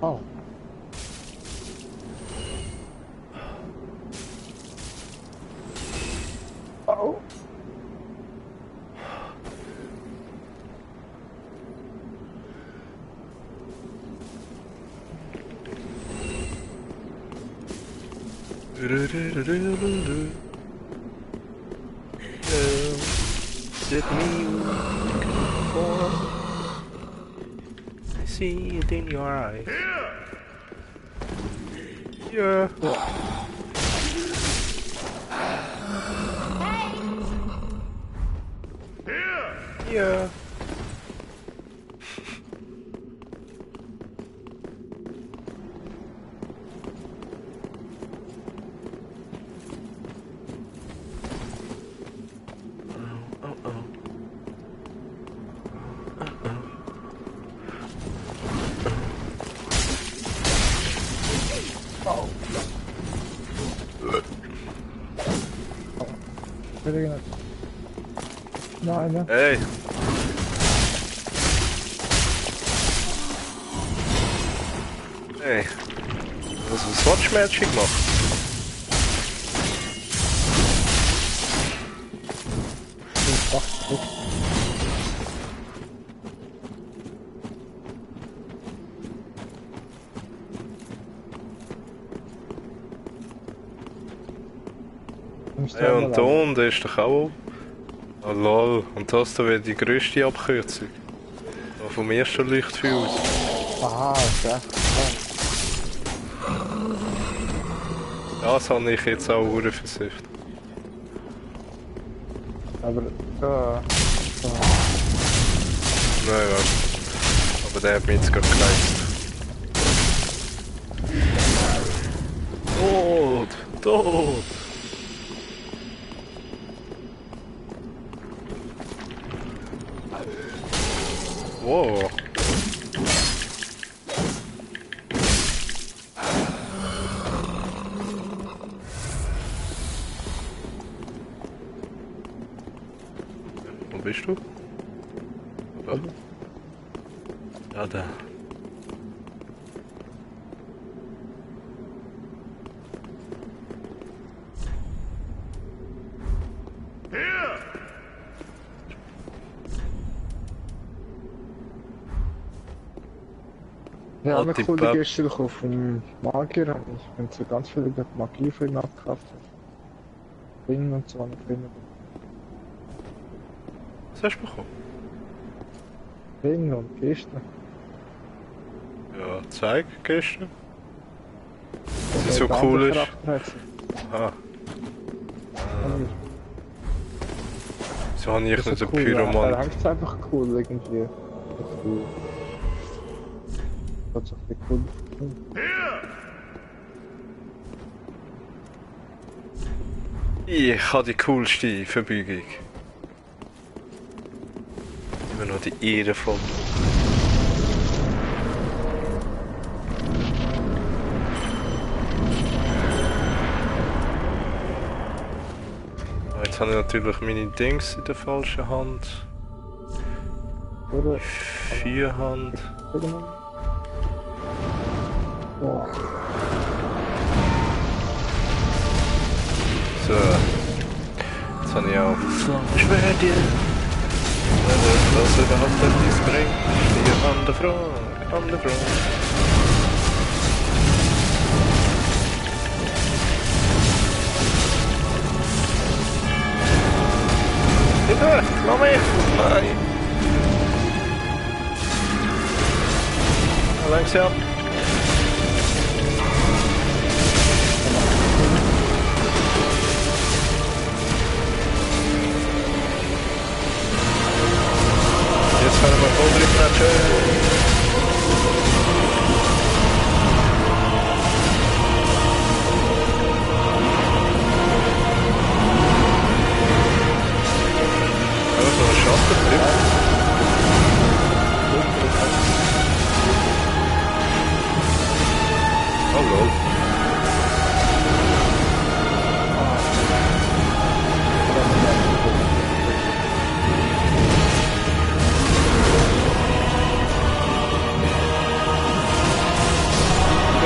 Oh. Oh. Is it me you're looking for? I see it in your eyes. Yeah. Yeah. Nein, ne? Hey. Hey. Was ist Swatch Magic gemacht? Ja, und da unten ist doch auch. Oh lol, und das da wäre die grösste Abkürzung. Da vom ersten Lichtfeuer aus. Aha, okay. Das habe ich jetzt auch versucht. Aber Nein, warte. Aber der hat mich jetzt gerade geleistet. Tot! Tot! Wow! Wo bist du? Da. Ja, da. ja, Oh, eine die coole Pub. Geste vom Magier. Ich bin so ganz viele Magiefilme abgekauft. Ring und so eine Filme. Was hast du bekommen? Ring und Geste. Ja, zeig, gestern. Sie so cool ist. Aha. So habe ich nicht den Er Pyroman. hängt einfach cool irgendwie. Das ist so cool. Ich habe die coolste Verbeugung. Immer noch die ehrenvoll. Jetzt habe ich natürlich meine Dings in der falschen Hand. Oder? Vierhand. Oh. So. Jetzt habe ich auch Flammschwerte. Was überhaupt etwas bringt, stehe an der Front, an der Front. Bitte, lass mich! Nein! Langsam! Jetzt fahren wir voll drin, Matche! So ein Schatten drin. Hallo.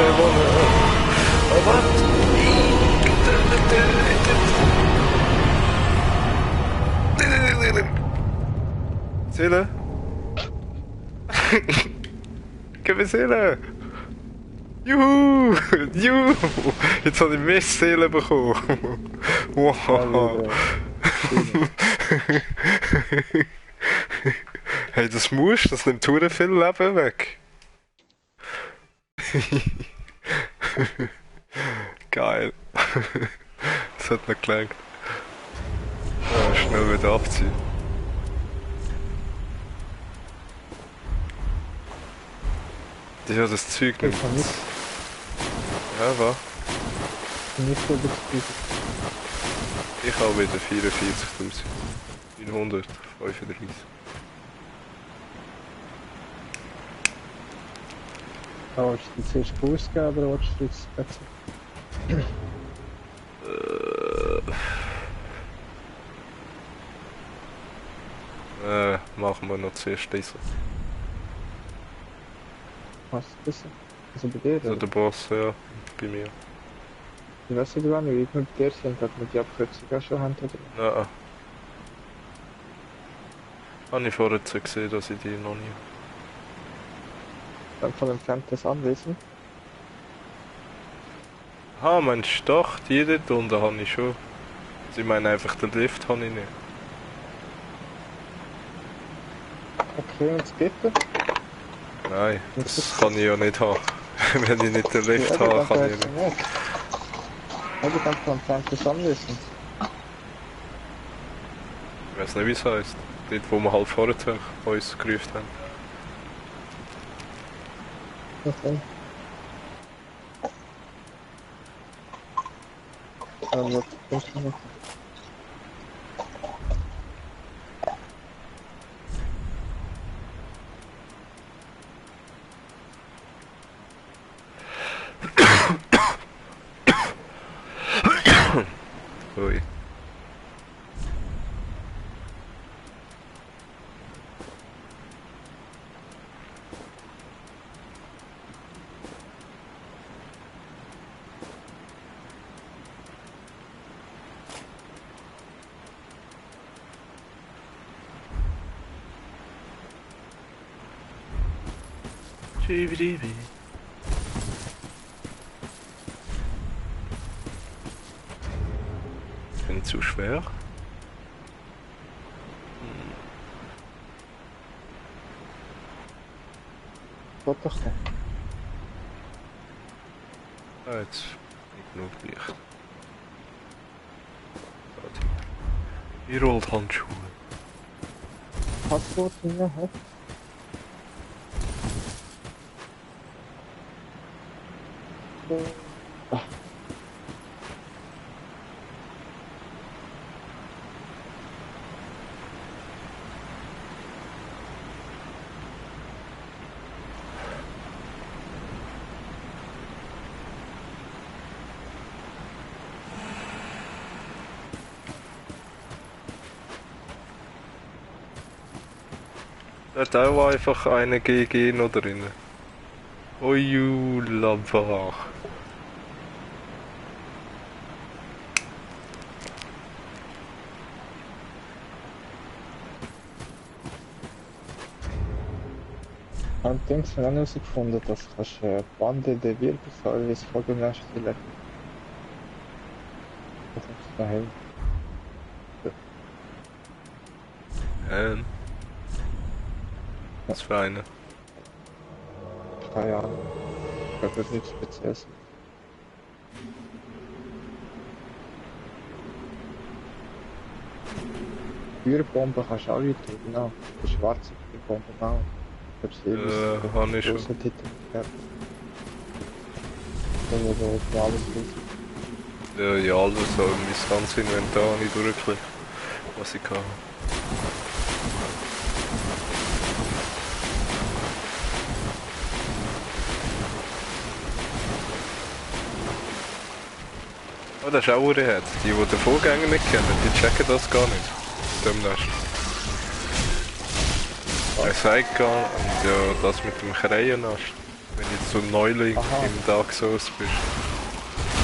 gewonnen. Oh, was? Seele? Gib mir Seele! Juhu! Juhu! Jetzt habe ich mehr Seele bekommen. Wow! Hey, das nimmt hure viel Leben weg. Geil. Das hat noch gelangt. Ja, schnell wieder abziehen. Ja, das Zeug nimmt. Ja, was? Nicht so bezüglich. Ich habe wieder 44.935. Willst du zuerst Boost geben oder willst du jetzt besser? Machen wir noch zuerst das. Was ist besser? Also bei dir? Also der Boss, ja, bei mir. Ich weiß nicht, wann wir mit dir sind, ob wir die Abkürzung auch schon haben oder? Nein. Habe ich vorher gesehen, dass ich die noch nie... Dann von entferntes Anwesen? Ah, meinst du doch, die dort unten habe ich schon. Sie meinen einfach, den Lift habe ich nicht. Okay, und das Gitter? Nein, das kann ich ja nicht haben. Wenn ich nicht den Lift Ja, habe, kann dann ich nicht. Ja, du kannst von entferntes Anwesen. Ich weiß nicht, wie es heisst. Dort, wo wir halt vorher uns gerufen haben. Okay. Was denkst du noch? Ui. Schibidibi. Bin ich zu schwer? Warte doch nicht. Ah, jetzt nicht genug Licht. Ihr rollt Handschuhe. Passwort in der Hand? Da hat auch einfach eine GG noch drin. Ojulabach. Und Dings haben auch herausgefunden, dass du Bande der Wirbelsäule ins Vorgängers stellen. Das ist daheim. Was für eine? Keine Ahnung. Ich glaube, das ist nichts Spezielles. Feuerbomben kannst du auch nicht tun, genau. Die schwarze Feuerbombe auch. Ich glaube, habe ich schon. Titel gehabt. Wo alles ist. Ja, alles so mein ganzes Inventar nicht durchgeklickt, was ich kann. Oh, das ist auch Uhrenherz. Die den Vorgänger nicht kennen, die checken das gar nicht. Demnächst. Er sagt gar und ja, das mit dem Krähennast. Wenn jetzt so ein Neuling Aha. im Dark Souls bist.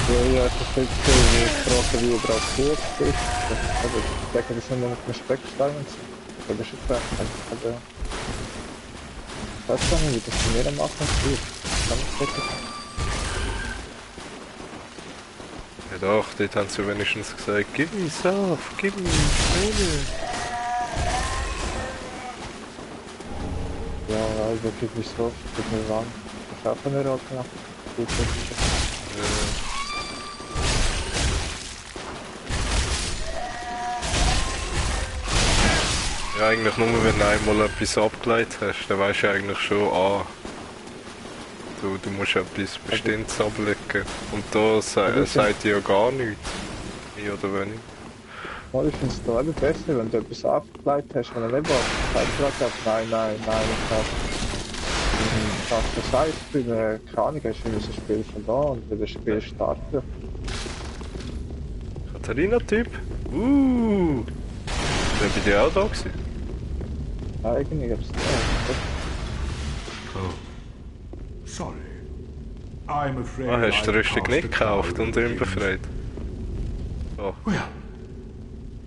Ja, das ist jetzt die Frage, wie du drauf gut bist. Also, ich denke, das sind nur mit dem Specksteinen. Da bist du klar. Also, ich weiß gar nicht, wie das bei mir am Anfang ist. Kann ich wirklich sagen. Ja doch, dort haben sie wenigstens gesagt, gib mir Saft, gib mir Schöne. Ja, also, gib mich so, gib mir warm. Das ist auch eine Rolle nach. Gut, das ist Ja, eigentlich nur wenn du einmal etwas abgeleitet hast, dann weißt du eigentlich schon, du musst etwas Bestimmtes ablegen. Und da sagt ja gar nichts. Mehr oder weniger. Oh, ich finde es da eben besser, wenn du etwas abgeleitet hast, wenn er nicht sagt, nein, ich habe das heißt, bei der keine Ahnung, hast du ein Spiel von da und wenn das Spiel starten. Katharina-Typ? Der bei dir auch da gewesen? Eigentlich hab's nicht. Oh. Sorry. I'm afraid Hast du die I've Rüstung passed nicht the gekauft cloud und ihn of befreit? Oh. Well,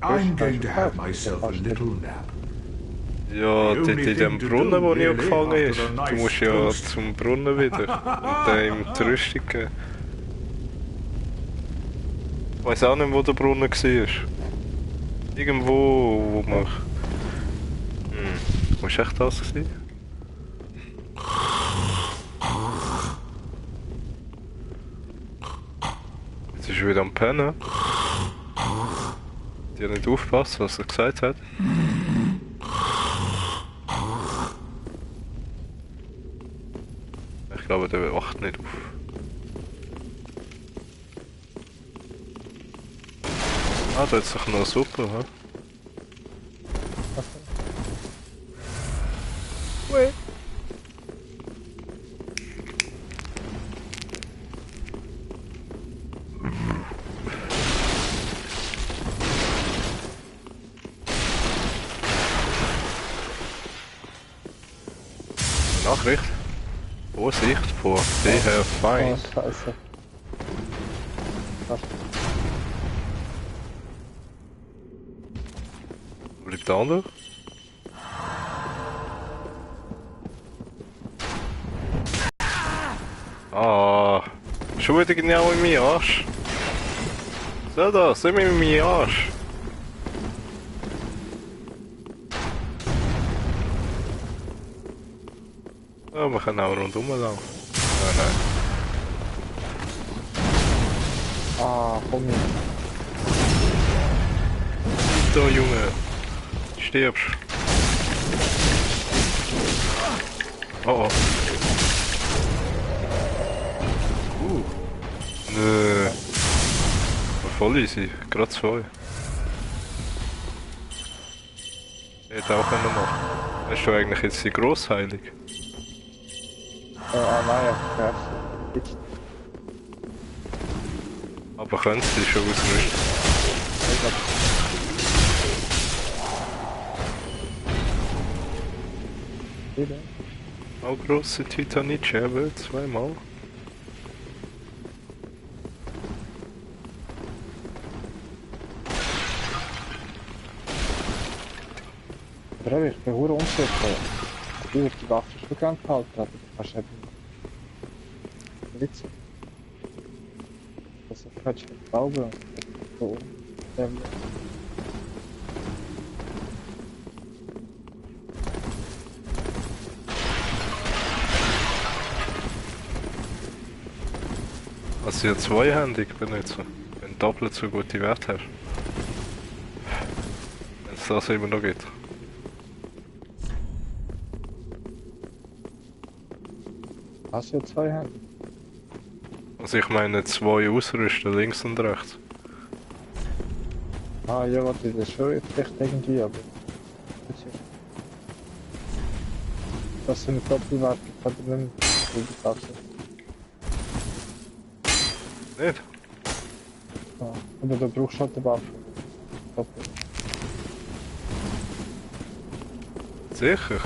I'm going to have myself a little nap. Ja, dort in dem Brunnen, wo ich gefangen ist. Du musst ja zum Brunnen wieder. Und dann ihm die Rüstung geben. Ich weiss auch nicht, wo der Brunnen war. Irgendwo, wo man... Wo war echt das gewesen? Jetzt ist er wieder am Pennen. Die hat nicht aufgepasst, was er gesagt hat. Ich glaube, der wacht nicht auf. Ah, da hat sich noch Suppe, hä? Ui. Nachricht. Vorsicht vor der Oh, Feind. scheiße. Was? Wo bleibt der andere? Ah, schon wieder genau in meinen Arsch. So da, sind wir in meinen Arsch. Ja, wir können auch rundum laufen. Nein. Ah, komm hier. Da, Junge. Stirbst. Oh. Nö. War voll easy. Gerade zwei. Hätte auch können machen. Hast du eigentlich jetzt die Grossheilig? Nein, vergessen. Jetzt. Aber könntest du schon ausrüsten? Ich glaub, wieder. Auch grosse Titanic-Scherbe, zweimal. Aber ich bin hure unsicher. Ich würde die Waffe schon gern behalten, aber du kannst eben nicht so. Also du kannst nicht glauben und so. Also ja zweihändig benutzen, wenn du doppelt so gute Werte hast. Wenn es das immer noch gibt. Hast du ja zwei Hände? Also ich meine zwei ausrüsten, links und rechts. Ah ja, warte, das ist schon echt irgendwie, aber... Das sind Doppelwerte, kann ich nicht passen. Nicht? Ja, aber du brauchst halt die Waffe. Doppel. Sicher?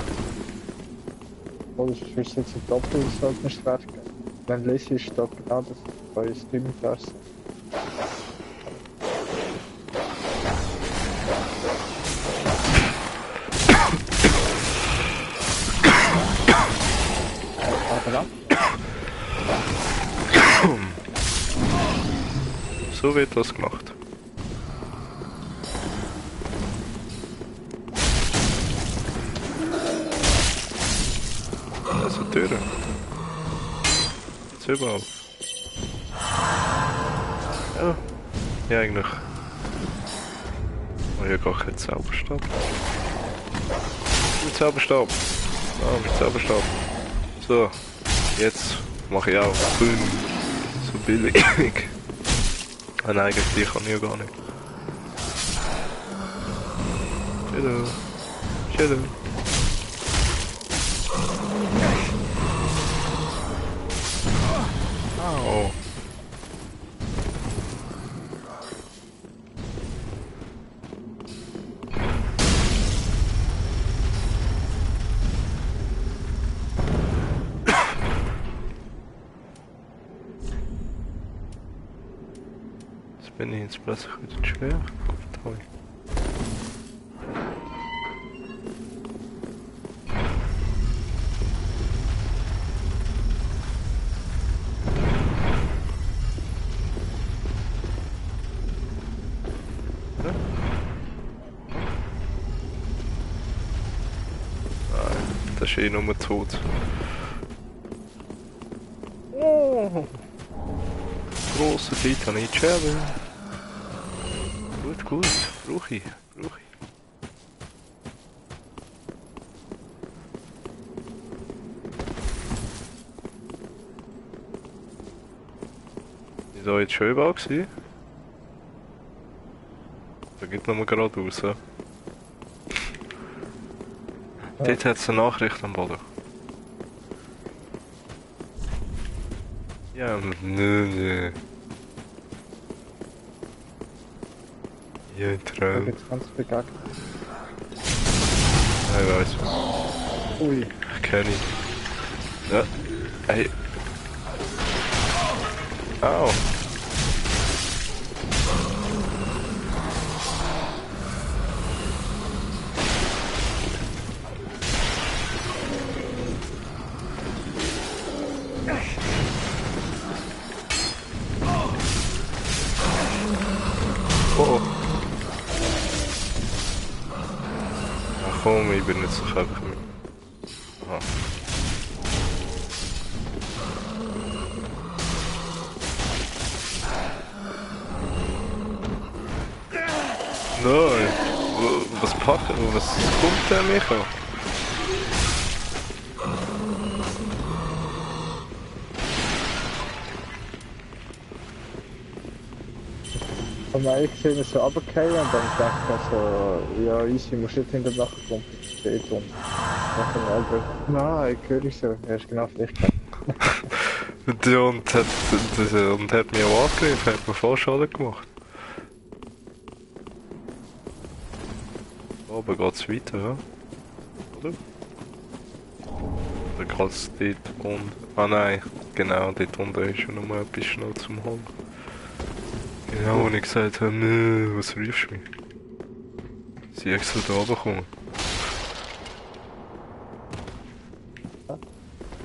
Oder sonst wirst du jetzt ein Doppel so ein Schwert geben. Wenn Lisi ist, da genau das bei Scimitar sind. Aber ab. So wird das gemacht. Also Türen. Jetzt überall. Ja. Ja, eigentlich. Oh, hier gar kein Zauberstab. Mit Zauberstab. Ah, mit Zauberstab. So. Jetzt mache ich auch. Boom. So billig. Ah, nein, eigentlich kann ich ja gar nicht. Shadow. Shadow. Oh. Jetzt bin ich jetzt plötzlich wieder schwer. Toll. Das ist eh nur tot. Oh. Grosse Titanit-Scherbe. Gut, gut. Brauche ich. Brauche ich. Ist da jetzt schön war gewesen? Da geht nochmal gerade raus. Ja. Dort hat es eine Nachricht am Boden. Ja, nö. Ja, Da Traum. gibt's ganz begackt. Ich weiß. Ui. Kenn ich. Ja. Hey. Au. Oh. Ach komm, ich bin jetzt so einfach mehr. Aha. Nein! Was packt, was kommt der Micha? Und dann ich gesehen, so runtergefallen und dann dachte ich so, ja easy, musst nicht hinter nachher kommen, steht und dann Albert, nein, ich höre nicht so, er ist genau vielleicht. Und hat mich auch angegriffen, hat mir voll Schaden gemacht. Aber geht's weiter, ja? Oder? Oder geht's dort unten? Ah nein, genau, dort unten ist ja noch mal etwas schnell zum Holen. Genau, und ich gesagt habe, nö, was rufst du mich? Sie extra da runterkommen.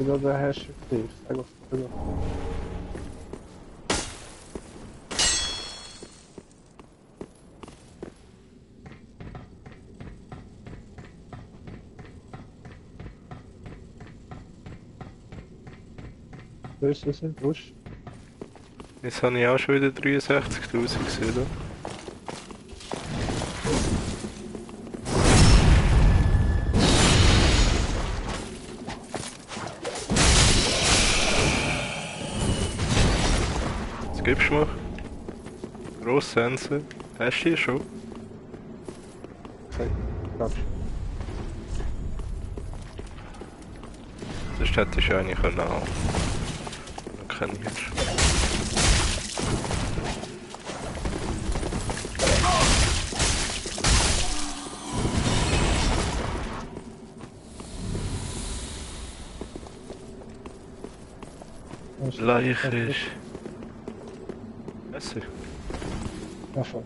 Oder der Herrscher, sag auf, wo ist das im Busch? Jetzt habe ich auch schon wieder 63.000 gesehen, oder? Was gibst du mir? Grosssense. Hast du hier schon? Okay, glaubst Sonst hättest du eigentlich können auch. Dann kann ich jetzt. Leichig. Messi. Ja, voll.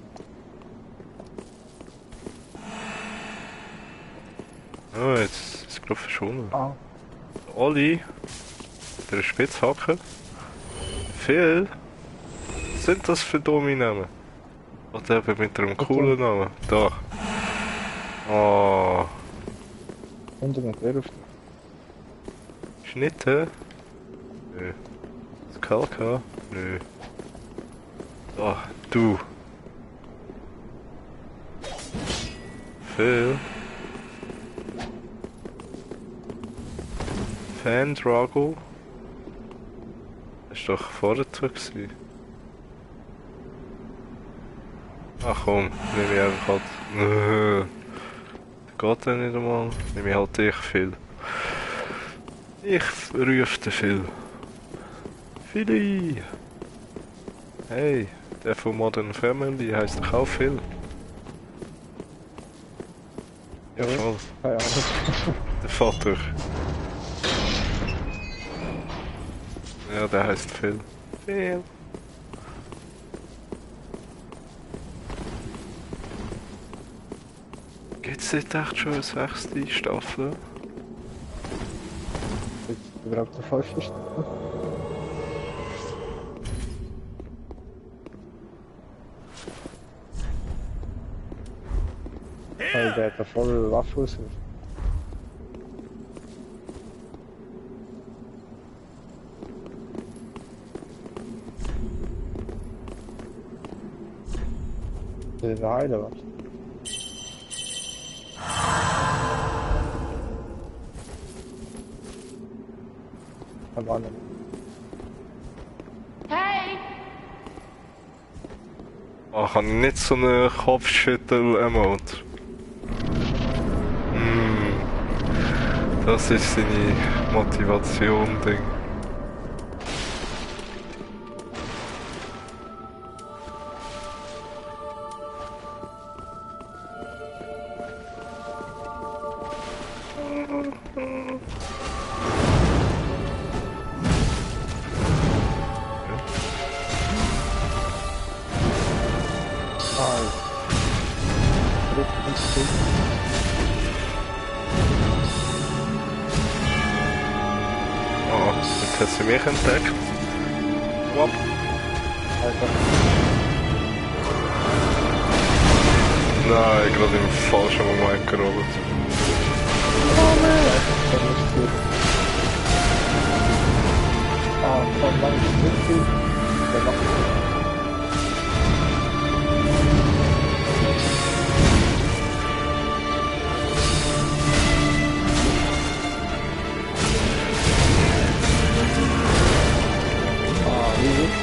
Oh, jetzt ist es gerade verschwunden. Ah, Olli, der Spitzhacker. Phil, was sind das für dumme Namen? Oder eben mit einem coolen Namen? Da. Oh, unter und wer auf Schnitte? Nö. Skalka? Nö. Da, du. Phil. Fandrago? Das war doch vorher gewesen. Ach komm, nehme ich einfach halt. Geht ja nicht einmal. Nehme ich halt dich viel. Ich rufe den Phil. Philly! Hey, der von Modern Family heisst doch auch Phil. Ja, voll. keine Ahnung. Der Vater. Ja, der heißt Phil. Phil. Gibt's jetzt echt schon eine 6. Staffel? Jetzt überhaupt der falsche Stadt. Weil der hat da voll Waffe aus. Der Heiler, was? Am anderen. Oh, ich habe nicht so eine Kopfschüttel-Emote. Das ist seine Motivation-Ding. Oh, jetzt hat sie mich entdeckt. Wop. Nein, gerade im falschen Moment gerollt. Ah, von meinem Schlüssel. Der macht wie geht's?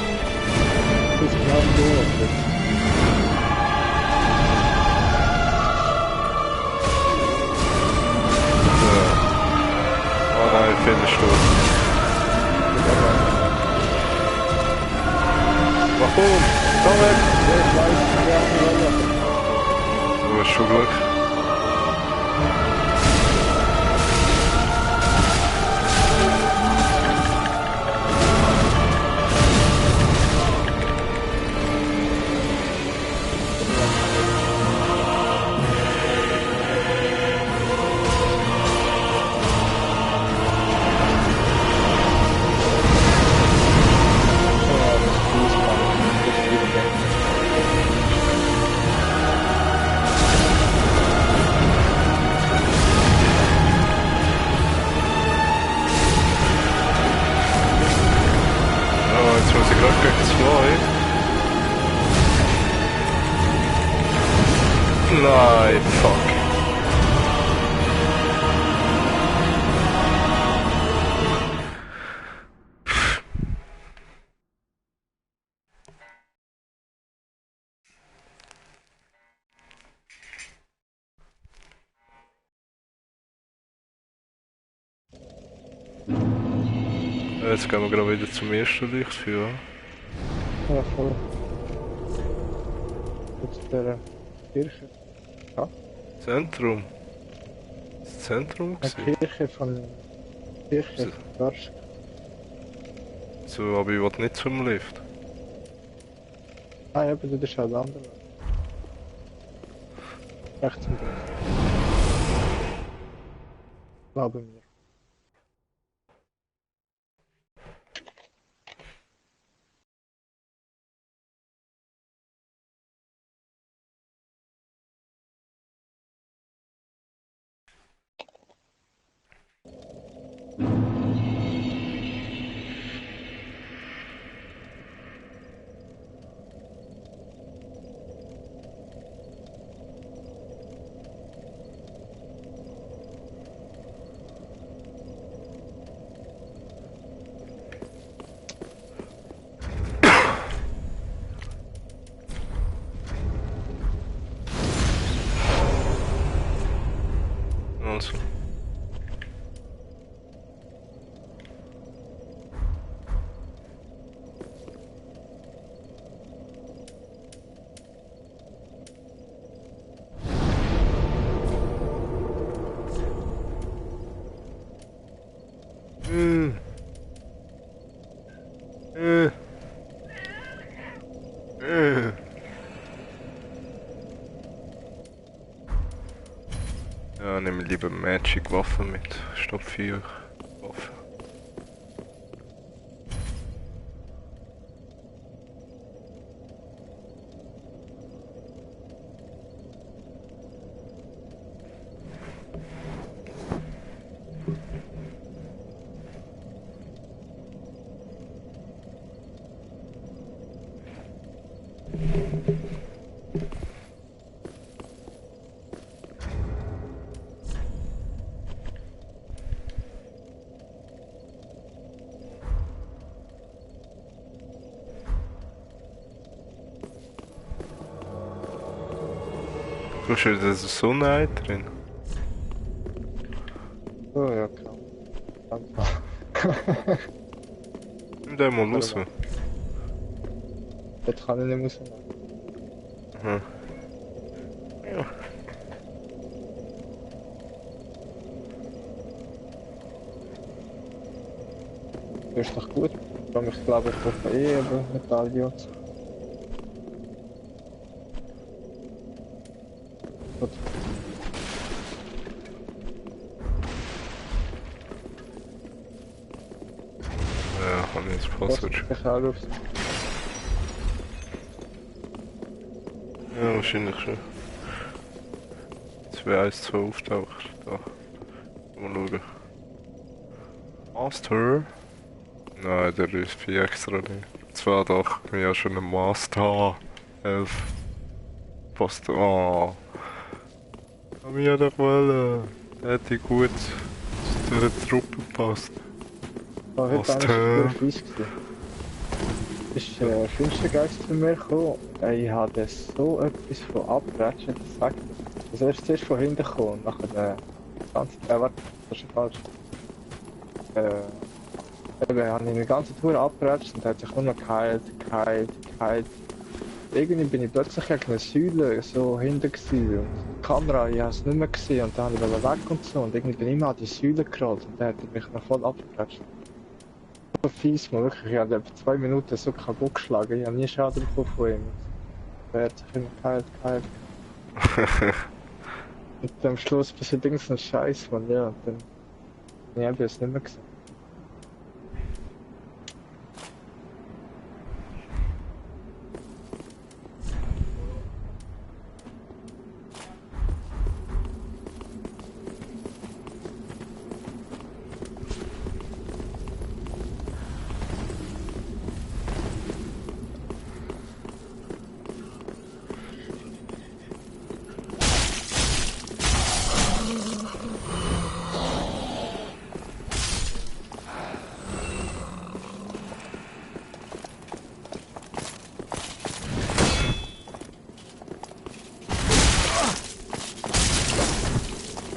Ich glaube, du hast es. Oh nein, findest du. Warum? Damit! Ich weiß, wer hat Du hast schon Glück. Oh, jetzt muss ich gerade gegen 2. Nein, fuck. Jetzt gehen wir gerade wieder zum ersten Lichtfeuer. Ja, voll. Jetzt der Kirche. Ja, Zentrum. Das Zentrum eine gewesen. Kirche von Kirche Garsch. So, aber ich will nicht zum Lift. Ah, ja, aber das ist halt andere. Rechts und links. Glaube mir. Also. Äh. Äh. Äh. Ja, nehme lieber Magic Waffen mit, statt 4 Waffen. Du hast ja das Sonne drin. Oh ja, klar. Nimm den mal raus. Das kann ich nicht mehr so machen. Aha. Ja. Das ist doch gut. Ich glaube, ich brauche eben Medaille und so. Gut. Ja, habe ich jetzt Was Passage. ich auch aufs Ja, wahrscheinlich schon. 212 auftaucht. Da. Mal schauen. Master? Nein, der ist 4 extra nicht. Zwar doch, wir haben schon einen Master. 11. Passt. Oh. Hab ich ja doch wollen. Hätte gut zu der Truppe gepasst. heute Was Abend denn? war es fies. Ist Finstergeist zu mir gekommen. Ich hatte so etwas von abgrätschen, das sagt er. Also er ist zuerst von hinten gekommen und nachher warte, das ist falsch. Eben, habe ich eine ganze Tour abgrätscht und hat sich nur noch geheilt. Irgendwie bin ich plötzlich gegen eine Säule so hinten gewesen. Und die Kamera, ich habe es nicht mehr gesehen und dann wollte ich weg und so. Und irgendwie bin ich immer an die Säule gerollt und dann hat er mich noch voll abgegrätscht. So fies, man wirklich, ich habe etwa 2 Minuten so kaputt geschlagen. Ich habe nie Schaden bekommen von ihm. Er hat sich immer geheilt. Und am Schluss passiert irgendein Scheiß, man, ja. Und dann habe ich es nicht mehr gesehen.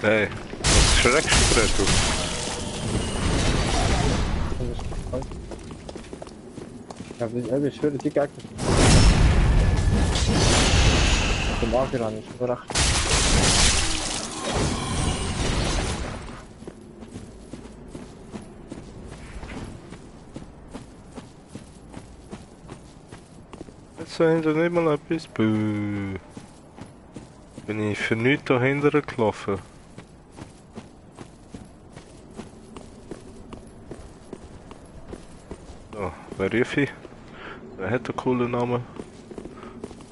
Hey, was schreckst du denn, du? Ja, ich schwöre, die Gegner. Der Magier an ist nur recht. So hinter nicht mal etwas. Buh. Bin ich für nichts dahinter gelaufen. So, wer rief ich? Wer hat einen coolen Namen?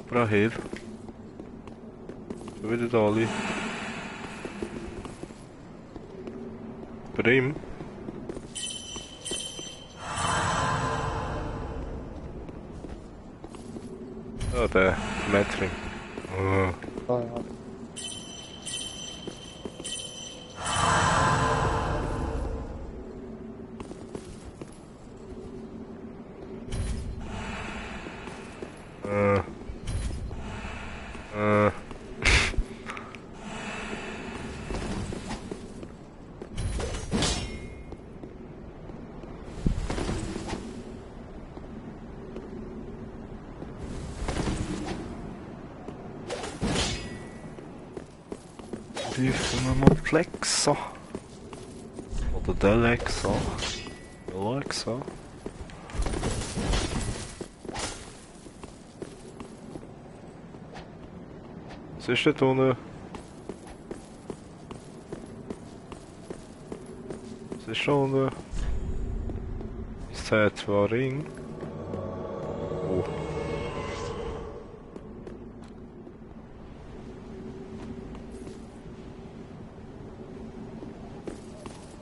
Abrahel. Schon wieder da alle. Brim. Ah, der Metring. Oh. Ah, ja. Äh. Äh. Rufen wir mal Flexa. Oder Delexa. Alexa. Was ist dort unten? Was ist da unten? Ist das etwa Ring? Oh.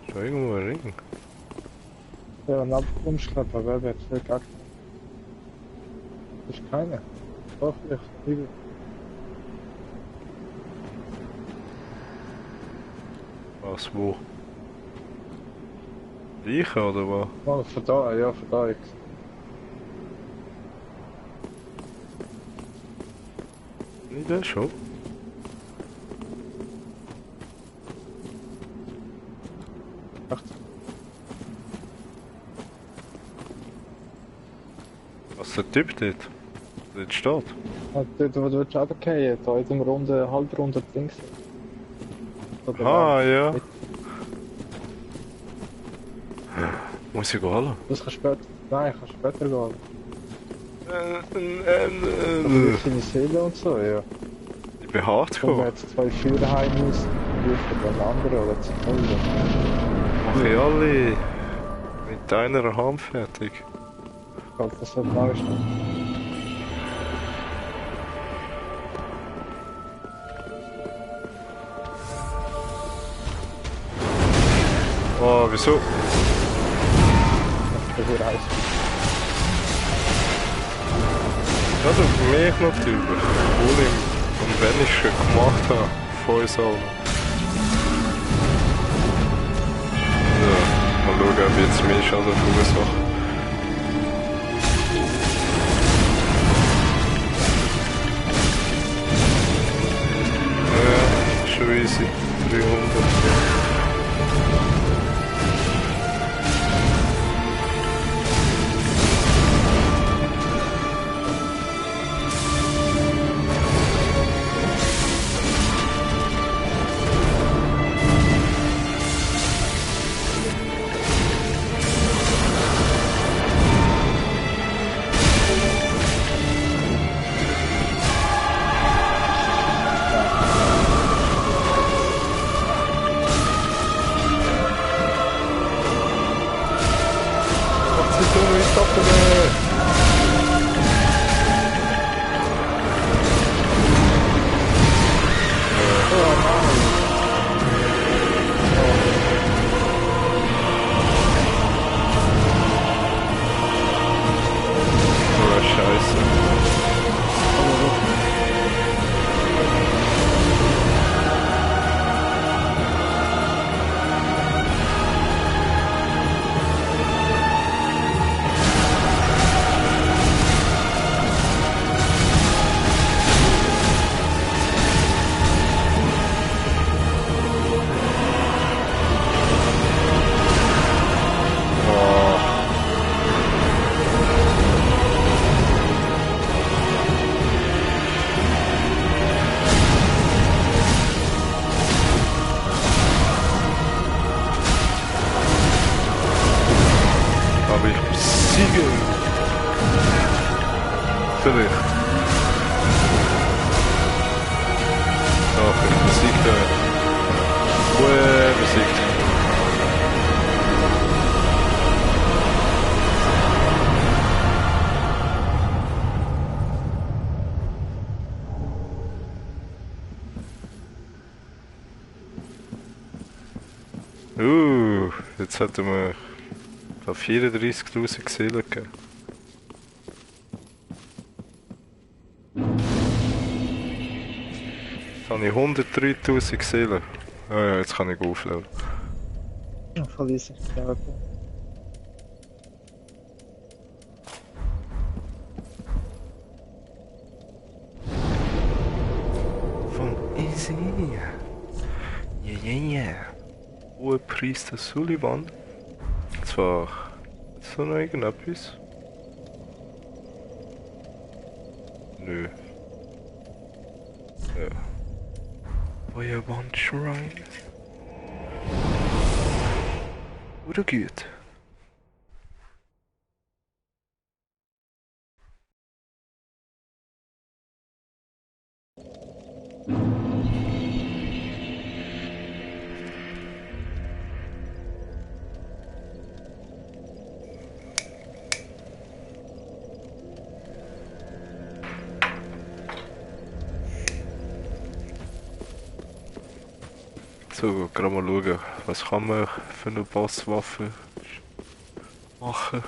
Ist da irgendwo ein Ring? Ja, ein Abumschlepper, wer wird für gar keinen? Das ist keine. Doch, ich liebe. Was, wo? Leichen oder was? Oh, von da, ja, von da. Nicht das schon? Echt? Was der Typ dort? Dort steht? Dort, wo du runtergehen, da in dem runden, halbrunden Ding. Ah, ja. Muss ich gehen? Das kannst du später. Nein, kannst du später gehen. Aber durch deine Seele und so, ja. Ich bin hart Und gekommen. jetzt 2 Führerheime aus, rufen den anderen oder zu holen. Mach ich alle mit einer Hand fertig. Ich glaube, das wird neu stehen. Oh, wieso? Das wird heiß. Ja, du mich noch drüber. Obwohl ich am wenigsten gemacht habe von uns allen. Ja, mal schauen, ob jetzt mehr Schaden verursacht. Ja, schon easy. 300. Aber ich besiege ihn. Vielleicht. Okay, Musik da. Musik. Jetzt hätten wir 34.000 Seelen gegeben. Jetzt habe ich 103.000 Seelen. Ah ja, jetzt kann ich aufladen. Ja, voll easy. Ja, okay. Von Easy. Yeah. Hohe Priester Sullivan. Zwar so noch irgendetwas? Nö. Ja. Feuerwand Shrine. Oder gut. So, gerade mal schauen, was kann man für eine Bosswaffe machen.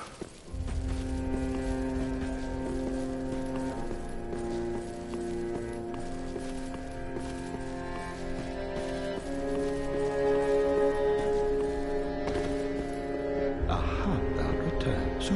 Aha, thou return. So,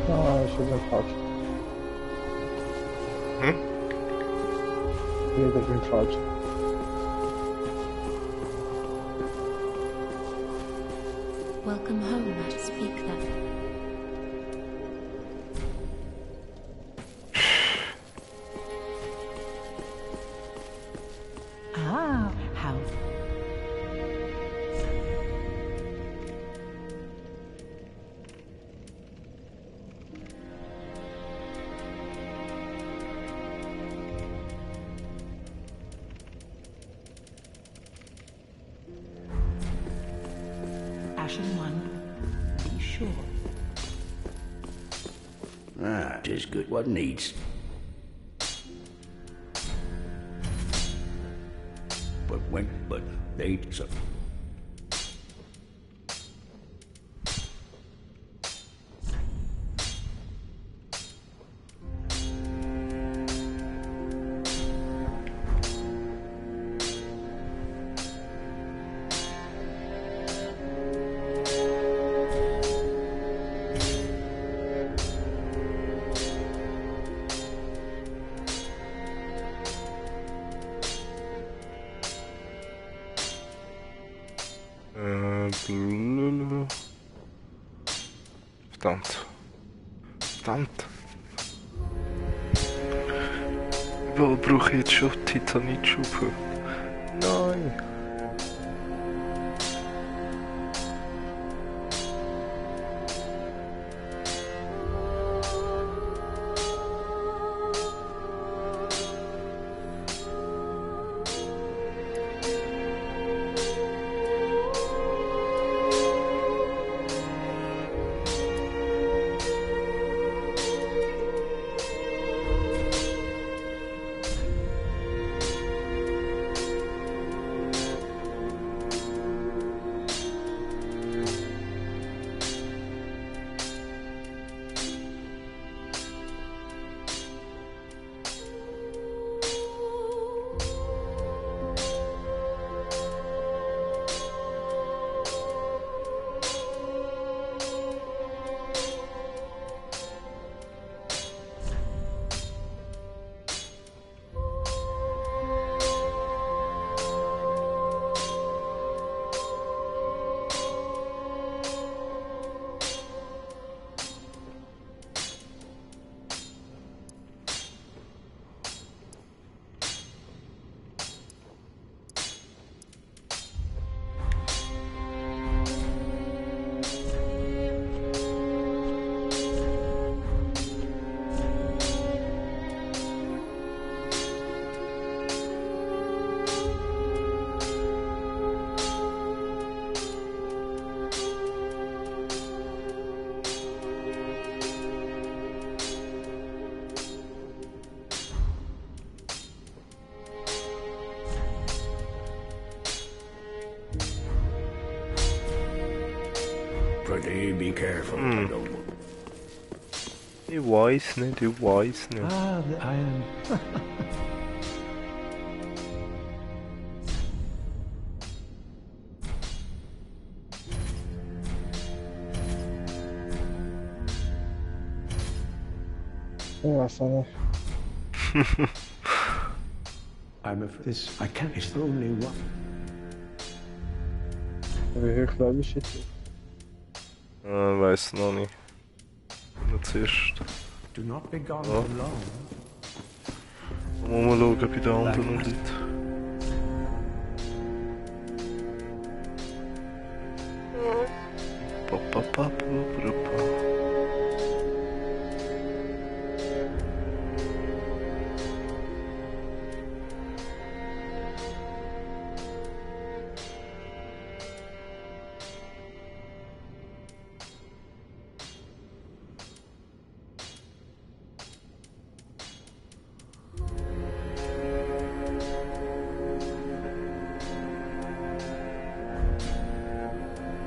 Ah, ich bin falsch. Hm? Nee, ich bin falsch. Welcome home, speak then. Ah, how Ashen One, be sure. Ah, 'tis good what needs. But they so. Verdammt. Verdammt. Überall brauche ich jetzt schon Titanitschuppe. Nein. Pretty be careful, Tadobo. Ich weiß nicht, ich weiß nicht. Ah, the iron. Ich weiß auch nicht. I'm afraid this. I can't. It's the only one. Wie hoch Level ist jetzt? Weiß noch nicht. Nur zuerst. Do not be gone Oh. for long. Mal schauen bei den anderen Leuten.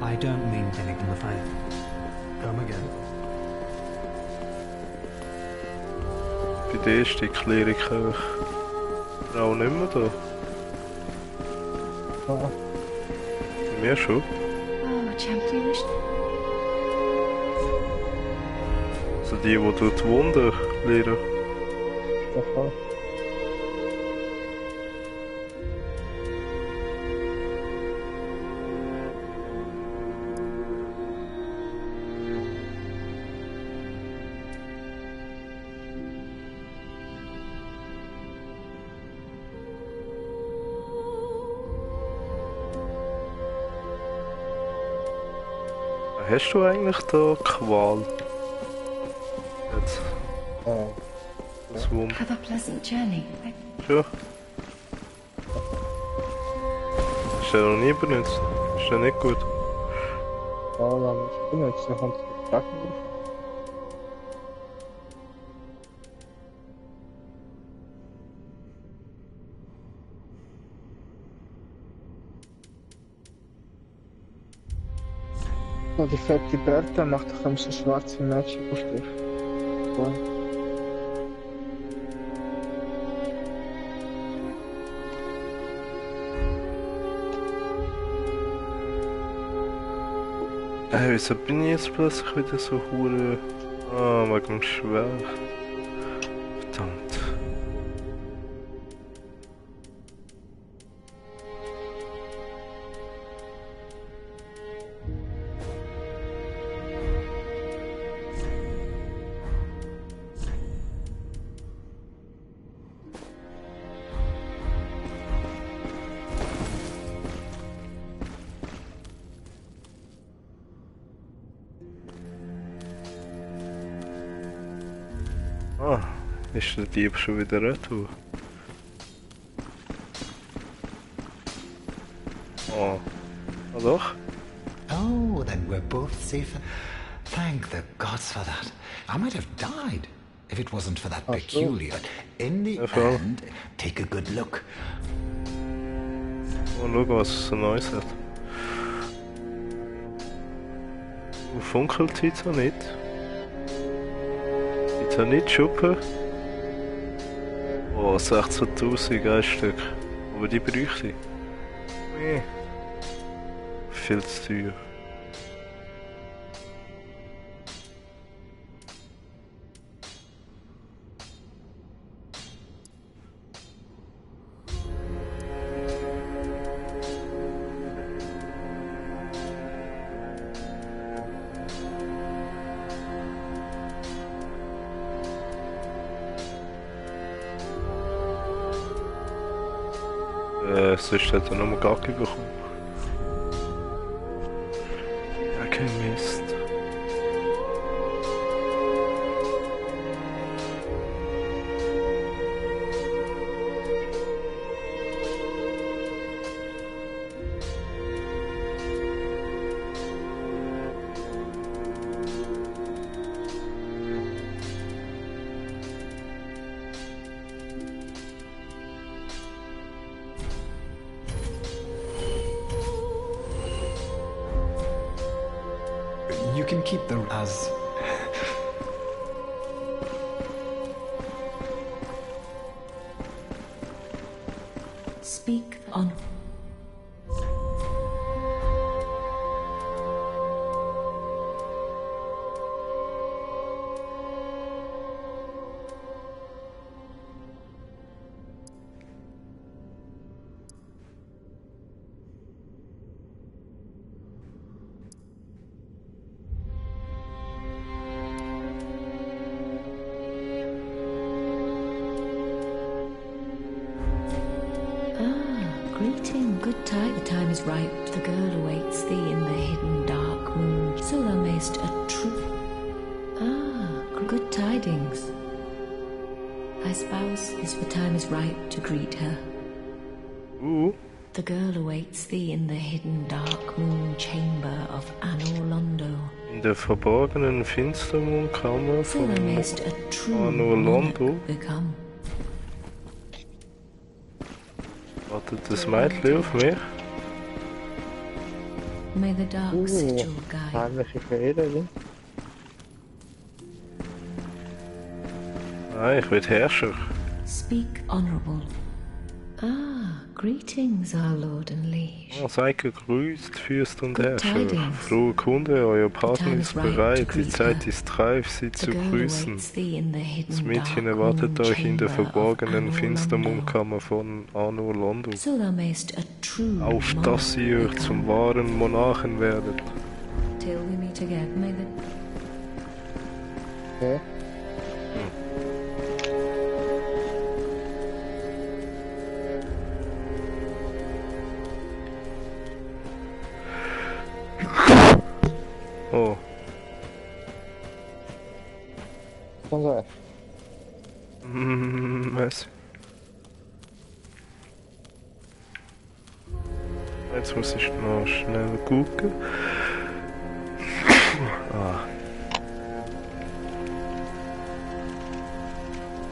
I don't mean anything, I'm afraid. Come again. Bei der ersten Klärung auch nicht mehr da. Ah, Bei mir schon. Oh, gently wish. Also die dort wohnen, lehren. der Fall. Hast du eigentlich da Qual? Jetzt, das Wunder. Have a pleasant journey. Schon. Ist der noch nie benutzt? Ist der nicht gut? Ja, dann ich benutze noch unsere Platten. Oh, die fette Bertha macht doch so schwarze Mädchen auf dich. Cool. Wieso bin ich jetzt plötzlich wieder so hure... Ah, wegen dem Schwert. Verdammt. Ah, ist der Dieb schon wieder retour? Oh. Ah doch? Oh, then we're both safe. Thank the gods for that. I might have died if it wasn't for that Oh, sure. peculiar. In the Ja, voll. end, take a good look. Und schau, was es so Neues hat. Funkelt Titanic? Titanic-Schuppen? Oh, 16.000 ein Stück. Aber die bräuchte ich. Nee. Viel zu teuer. Sonst hat er nochmal Gacki bekommen. Ja, kein Mist. You can keep them as... Speak on. Greeting, good time. The time is ripe. The girl awaits thee in the hidden dark moon. So thou mayst a true. Good tidings. Thy spouse is the time is ripe to greet her. The girl awaits thee in the hidden dark moon chamber of Anor Londo. In der verborgenen Finstermondkammer So von thou mayst a true Anor Londo. monarch become. Wartet das Mädchen auf mich? May the dark sigil guide. Heimliche Verehrerin. Nein, ich will Herrscher. Speak honorable. Greetings, our Lord and Liege. Oh, seid gegrüßt, Fürst und Good Herrscher. tidings. Frohe Kunde, euer Partner time ist is right bereit. to Die greet Zeit her. ist reif, sie The zu girl grüßen. awaits thee in the hidden Das Mädchen dark erwartet moon euch in der chamber of verborgenen Anor Finstermondkammer von Anor Londo. Londo. So thou mayst a true Auf monarch dass ihr become. zum wahren Monarchen werdet. Till we meet again, may the Okay. Oh, Kann sein. was? Jetzt muss ich noch schnell gucken.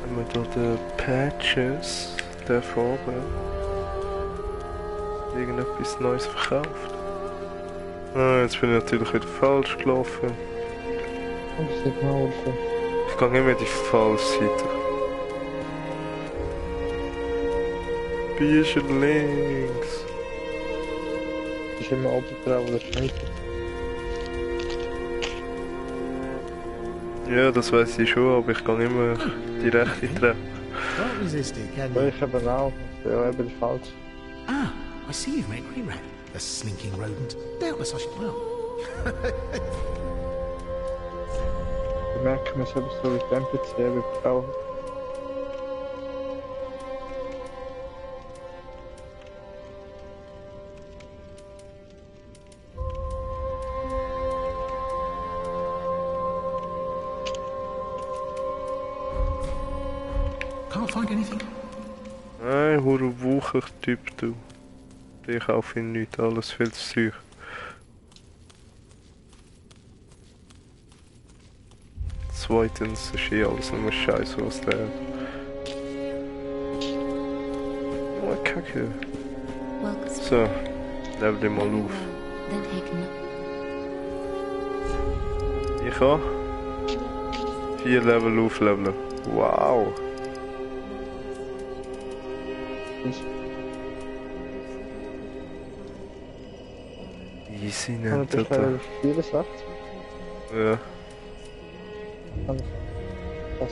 Haben wir da die Patches der Farbe? Irgendetwas Neues verkauft? Ah, jetzt bin ich natürlich wieder falsch gelaufen. Und es sieht mal so. Ich gehe immer die falsche Seite. Bisschen links. Es ist immer oben drauf oder Schnitt. Ja, das weiß ich schon, aber ich gehe immer die rechte Treppe. Can't resist it, can Ja, you? ich habe auch. Ja, eben falsch. Ah, I see you've met Greyrat, the slinking rodent. Doubtless I should well. Ich merke mir selber so, wie ich den NPC wie brauche. Can't find anything. Nein, hure Wucher-Typ, du. Ich kaufe ihn nicht, alles viel zu teuer. Zweitens ist eh alles nur Scheiße, was der hat. Oh, Kacke. So, level den mal auf. Ich habe 4 Level aufleveln. Wow. Easy nennt das. das. Vieles sagt. Ja. Was?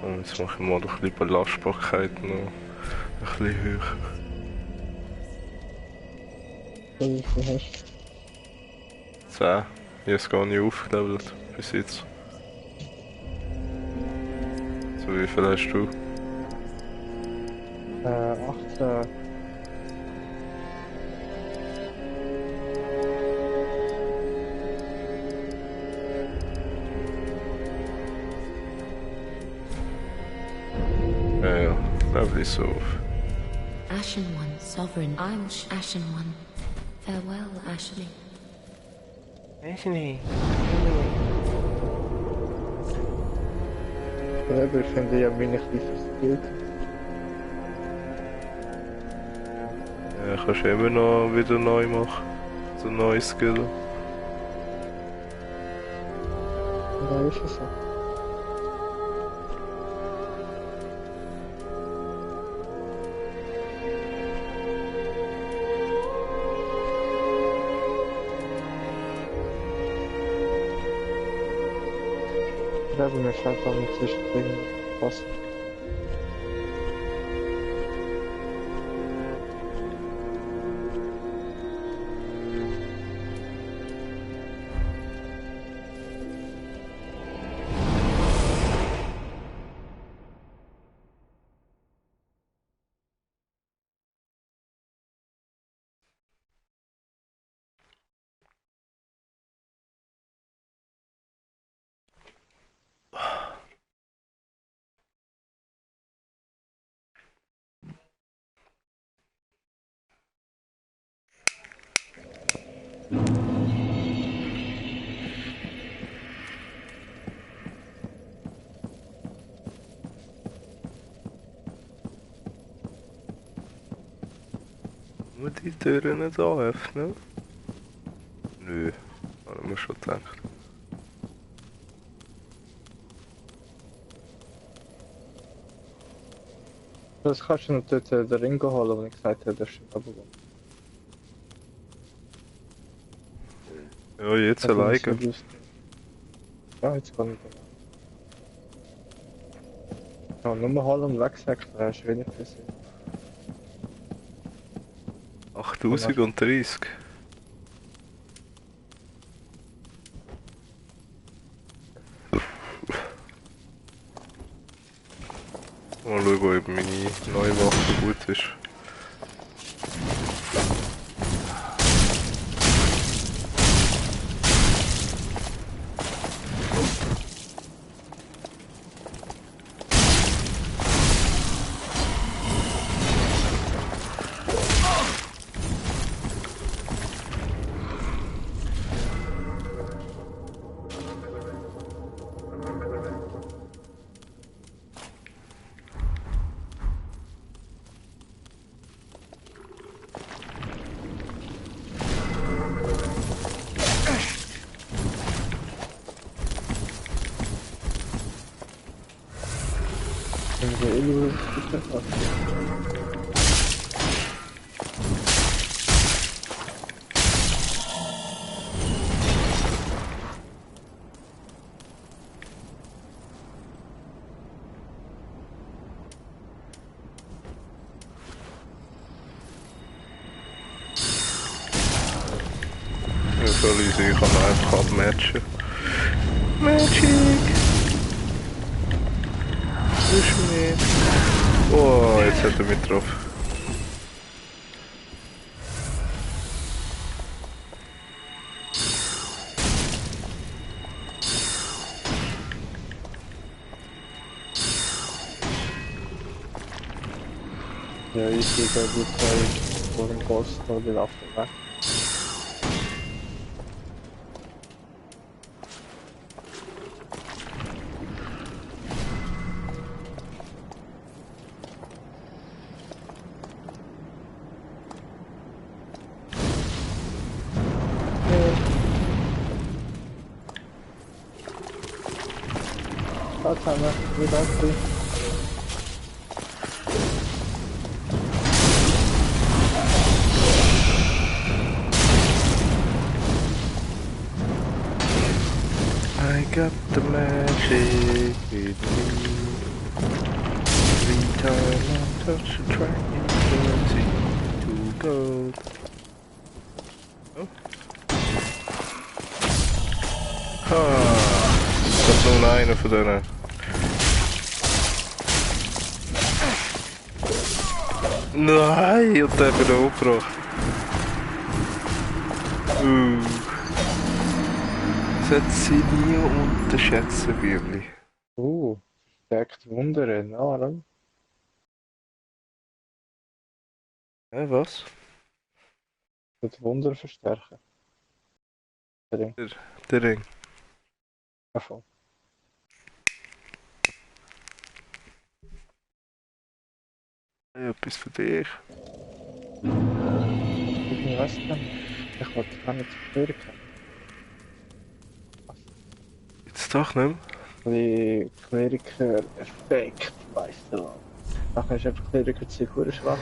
Und jetzt mache ich mal noch ein bisschen Belastbarkeit noch ein bisschen höher. Wie viel hast 10. Ich habe es gar nicht aufgelevelt bis jetzt. So, wie viel hast du? du? 18. Ja, level ist so auf. Ashen One, Sovereign. I'm Ashen One. Farewell, Ashley. Ashley. Aber ich finde ja wenig diffizil. Ja, kannst du immer noch wieder neu machen. So ein neues Skill. Da ist es so. Ich habe mir vielleicht auch nicht zwischendrin passen. Muss die Türen nicht öffnen? Nö, habe ich mir schon gedacht. Das kannst du noch dort den Ring holen, den ich gesagt habe, das ist aber gut. Ja, jetzt Also, alleine. das ist- Ja, jetzt kann ich den. Ja, nur holen und wegsäckeln, das ist wenig für sie. 8030. Mal schauen, ob meine neue Waffe gut ist. neutralisieren, ich kann einfach abmatchen. Magic! Ist mir. Oh, jetzt hat er mich getroffen. Ja, ich sehe da gut vor dem Boss noch die Waffe weg. Da haben wir wieder ein. I got the magic with me. Every time I touch the track, it turns into gold. Oh. Ich hab nur einen von denen. Nein, und der hat mich umgebracht. Das sie nie unterschätzen, Bübli. Verstärkt Wunder, oder? Was? Das Wunder verstärken. Der Ring. Der Ring. Davon. Etwas für dich. Ich weiß nicht. Ich wollte gar nicht hören. Jetzt doch nicht mehr. Die Kleriker-Effekt, weißt du. Nachher ist einfach Kleriker zu schwach.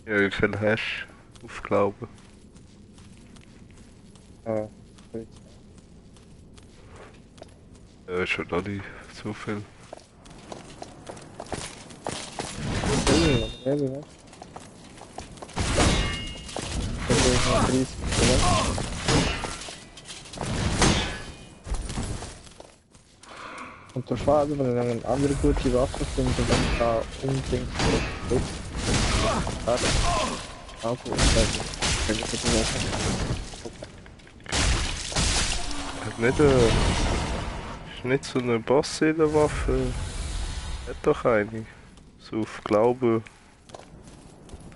Ja, wie viel hast du auf Glauben? Gut. Ja, ist schon noch nicht so viel. Ja, ne? Das ist noch 30, oder? Und der Schade, wenn er eine andere gute Waffe findet, dann da unbedingt so. Hat nicht ist nicht so eine Boss-Waffe. Hat doch eine. So auf Glauben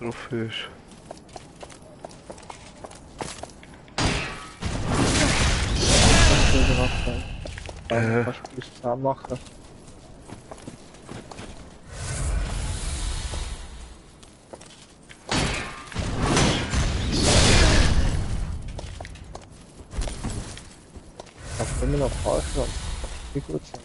drauf ist. Kannst du das zusammen machen? Ich immer noch falsch, wie gut sind.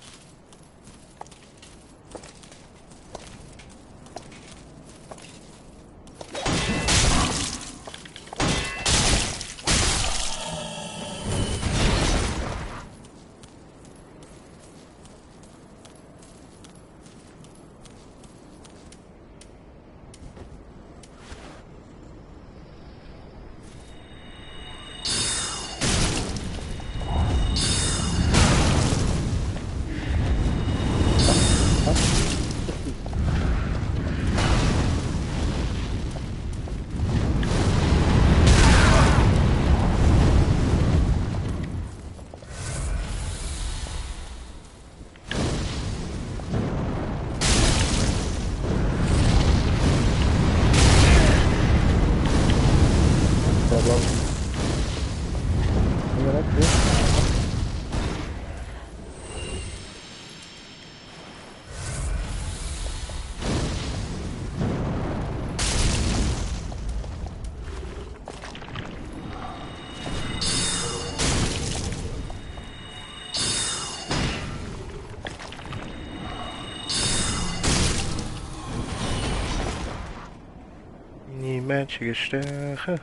einzige Stärke.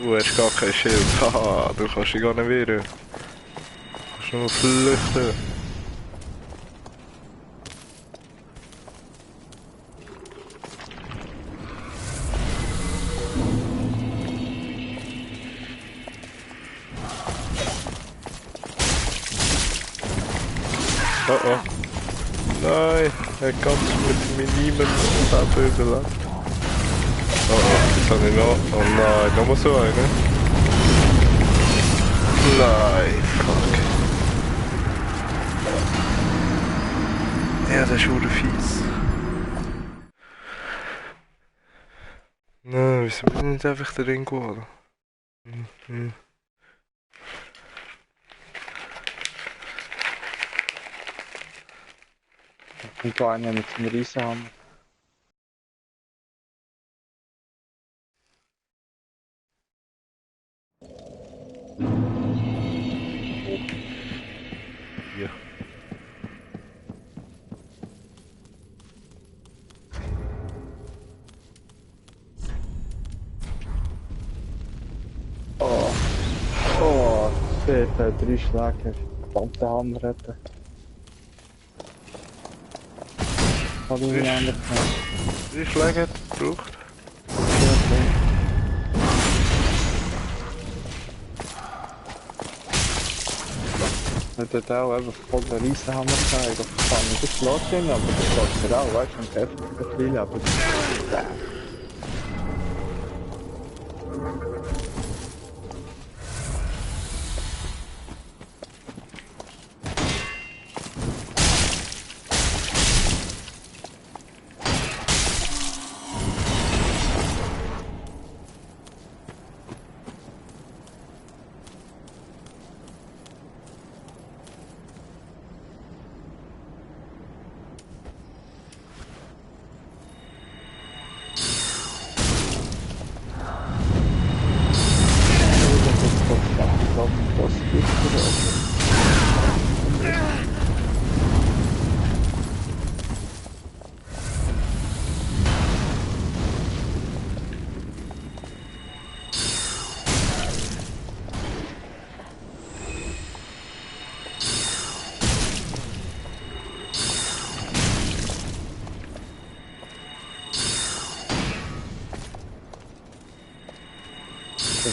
Du hast gar kein Schild. Haha, du kannst dich gar nicht wehren. Du kannst nur flüchten. Oh oh. Nein, er hat ganz mit minimem Leben überlebt. Oh oh, jetzt habe ich noch. Oh nein, noch mal so einen. Nein, fuck. Ja, das ist schon fies. Nein, wieso bin ich nicht einfach drin geworden? Und da einer mit dem Riesenhammer. Ja. Oh. Oh, shit, 3 Schläge. Verdammte Hammer retten. Hat ich ihn anders gemacht. 3 Schläge hat er gebraucht. Er hat auch einfach voll den Riesenhammer gezeigt. Ich kann nicht das Lot hin, aber das lässt er auch, weißt du, und der hat viel, aber das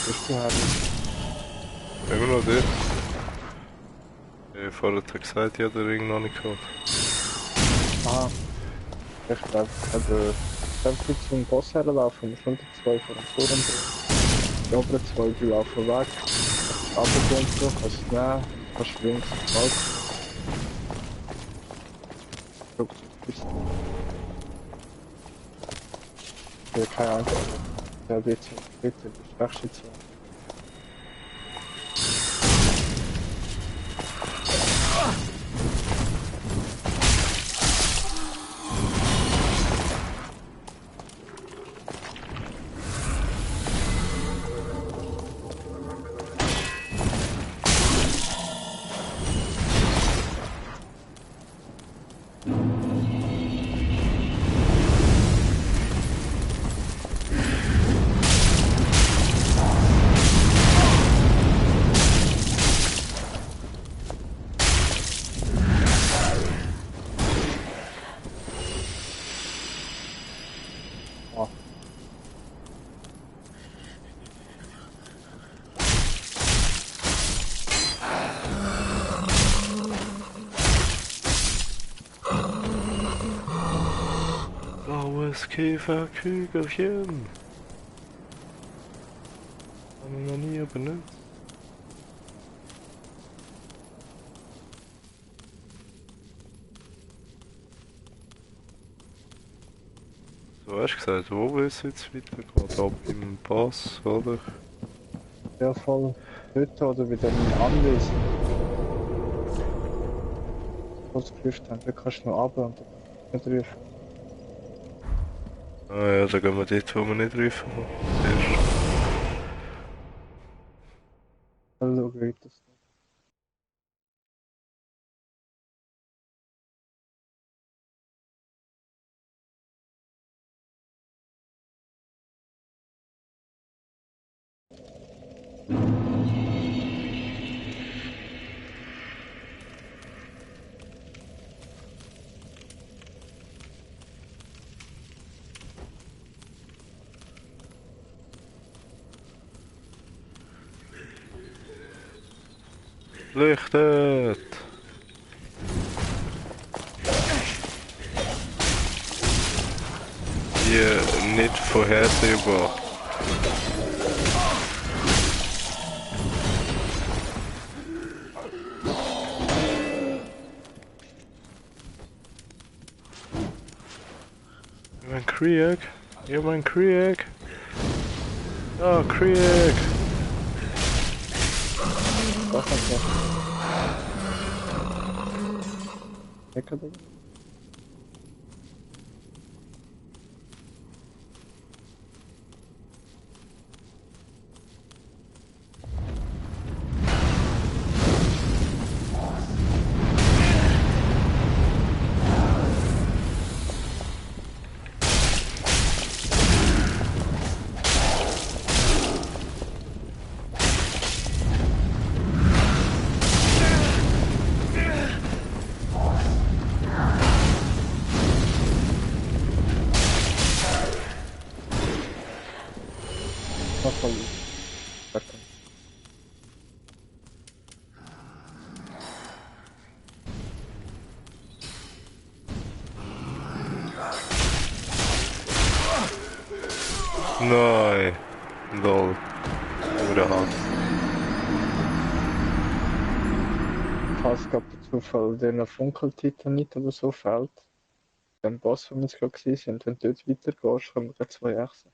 ist du herrlich. Immer noch dort. Ich habe vorher gesagt, ich habe den Ring noch nicht gehabt. Aha. Ich glaube, wenn zum Boss herlaufen, muss unter 2 vor dem Forum bringen. Die oberen 2, die laufen weg. Runterkommen, kannst es nehmen, kannst links und rechts. Zurück zur Kiste. Ich habe keine Angst. Ich habe jetzt bitte die stärkste 2. Blaues Käferkügelchen. Haben wir noch nie benutzt. So hast du gesagt, wo es jetzt weitergeht? Ab im Pass, oder? Ja, voll dort oder wieder in Anwesen. Was gerufen haben, da kannst du noch runter und dann nicht rufen. Ah ja, dann gehen wir dort, wo wir nicht rufen. Zuerst. Mal schauen, wie das geht. Lichtet! Hier nicht vorhersehbar. Mein Krieg! Ja, mein Krieg! Ah, Krieg! Was hat der? Lecker, Digga. Nein. Lol. Oder halt. Falls gerade der Zufall der Funkeltitanit oder so fällt, den Boss, den wir jetzt gerade gesehen sind, wenn du dort weitergehst, kommen wir 2 Echsen.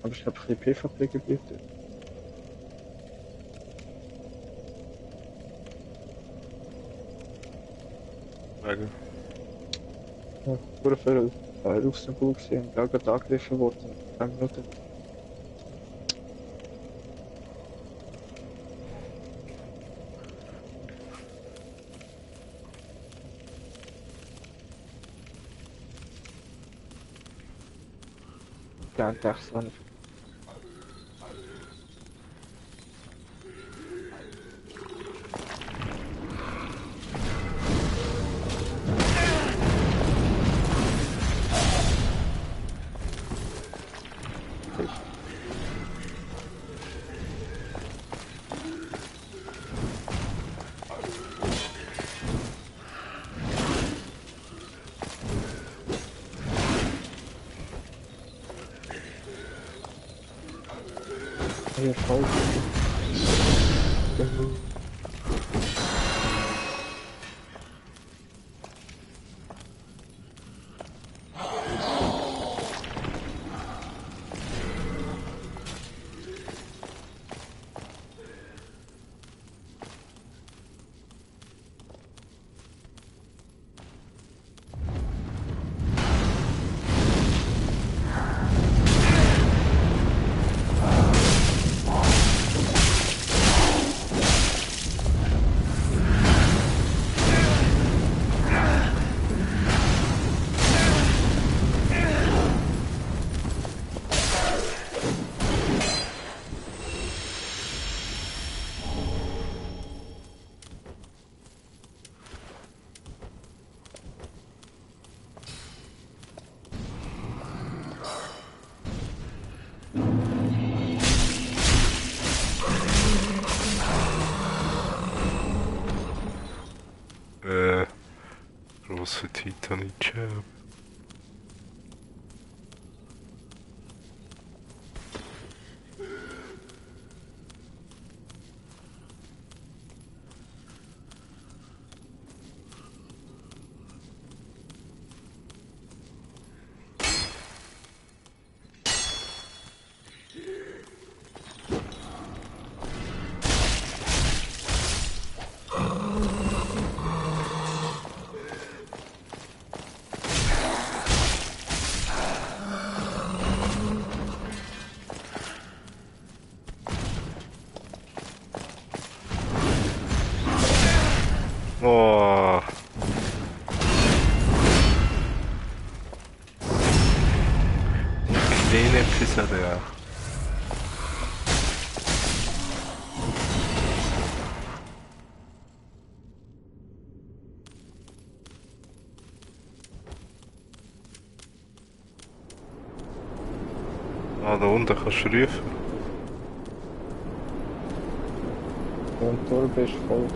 Aber ich habe ein bisschen PvP-Gebiet. Wegen. Ja, vor viel Luxemburg gesehen, da gerade angegriffen worden. 10 Minuten. Ja, ein Dachsland. Hier voll. Große Titanic-Jam. Oh. Kleine Pizzeria. Ah, da unten kannst du rufen. Und die Turbe ist voll.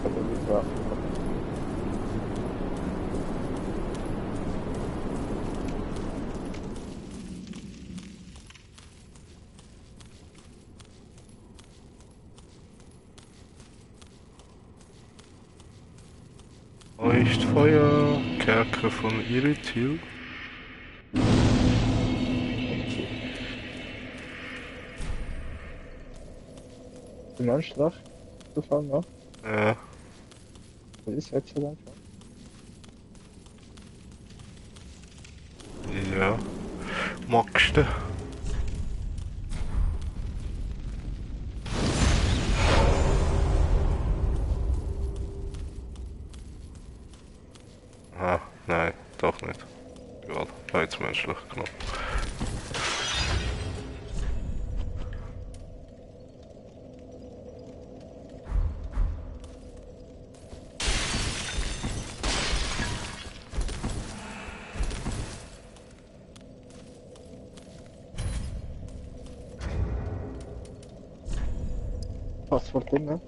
Aber wie gesagt. Leuchtfeuer, Kerker von Irithil. Die Menschenlach? Zufall noch? Ja. Das ist jetzt so lang schon. Ja. Magst du? Ah, nein, doch nicht. Egal, jetzt menschlich genommen. Passwort drin, ne?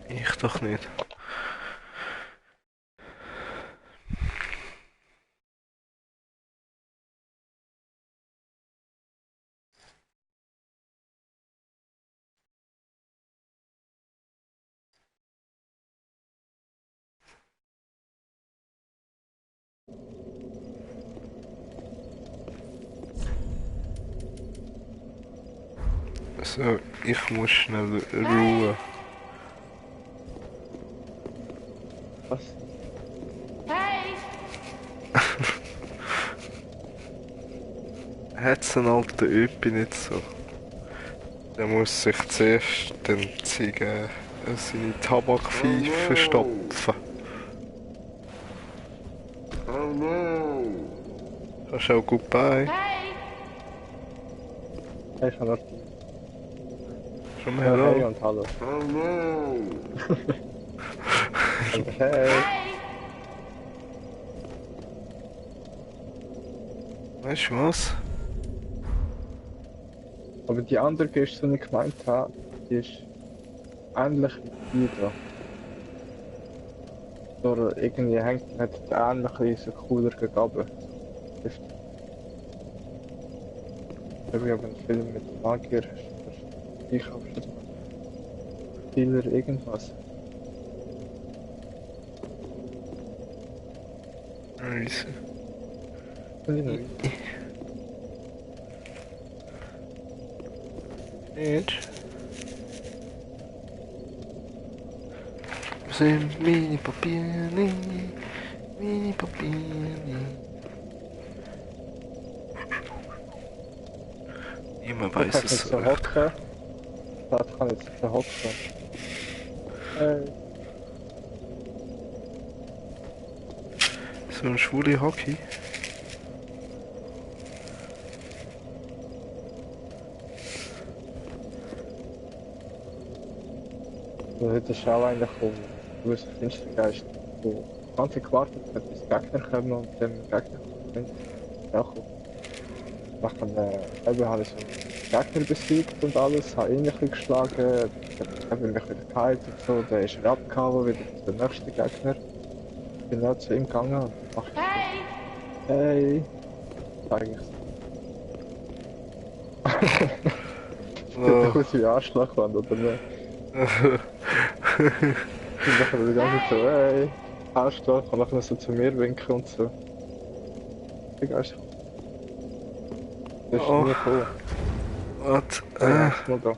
Ich doch nicht. So, ich muss schnell ruhen. Was? Hat's einen alten Öpi nicht so? Der muss sich zuerst den Ziegen seine Tabakvieh verstopfen. Oh no! Kannst auch goodbye. Hey, schon noch. Schon mal Hey hello. und hallo. Oh no! Hey. Weißt du was? Aber die andere Geste, die ich gemeint habe, die ist ähnlich wie die da. Oder irgendwie hängt hat der Arm ein bisschen so cooler gegeben. Ich habe einen Film mit Magier. Ich habe schon Spieler irgendwas. Nice. Nicht? Wir sind Mini-Papiere, Mini-Papiere. Niemand weiß Ich es kann so so recht. hocken. Das kann jetzt so hocken. So ein schwule Hockey. Das ist auch eigentlich ein gewisser Finstergeist, der die ganze Zeit gewartet hat, bis Gegner kommen und dann Gegner kommen. Ja, cool. Nachher habe ich so einen Gegner besiegt und alles, habe ihn ein bisschen geschlagen, dann habe ich mich wieder geheilt und so, dann ist er abgehauen, wieder zu dem nächsten Gegner. Bin dann zu ihm gegangen und mach ich so. Hey! Eigentlich so. Sieht aus wie Arschlochwand, oder nicht? Und dann die ganze Zeit so, hey, Arschloch, und dann so zu mir winken und so. Wie geil. Das ist nie cool. Was? Mal da.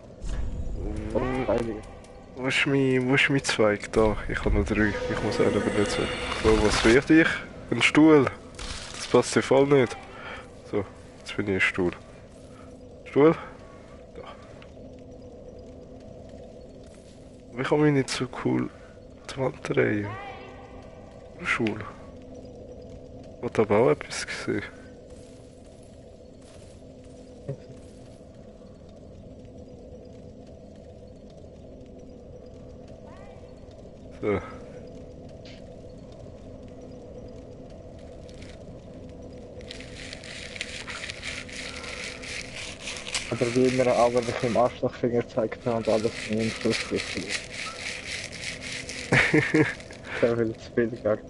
Wo ist mein Zweig? Da, ich habe noch 3. Ich muss einen benutzen. So, was wird ich? Ein Stuhl. Das passt dir voll nicht. So, jetzt bin ich ein Stuhl. Stuhl? Da. Wie kann mich nicht so cool die Wand drehen? Schwul. Ich habe auch etwas gesehen. So. Oder wie immer aber ich im Arschlochfinger gezeigt habe und alles in den Schluss gerichtet ist. Da will ich zu viel gegangen.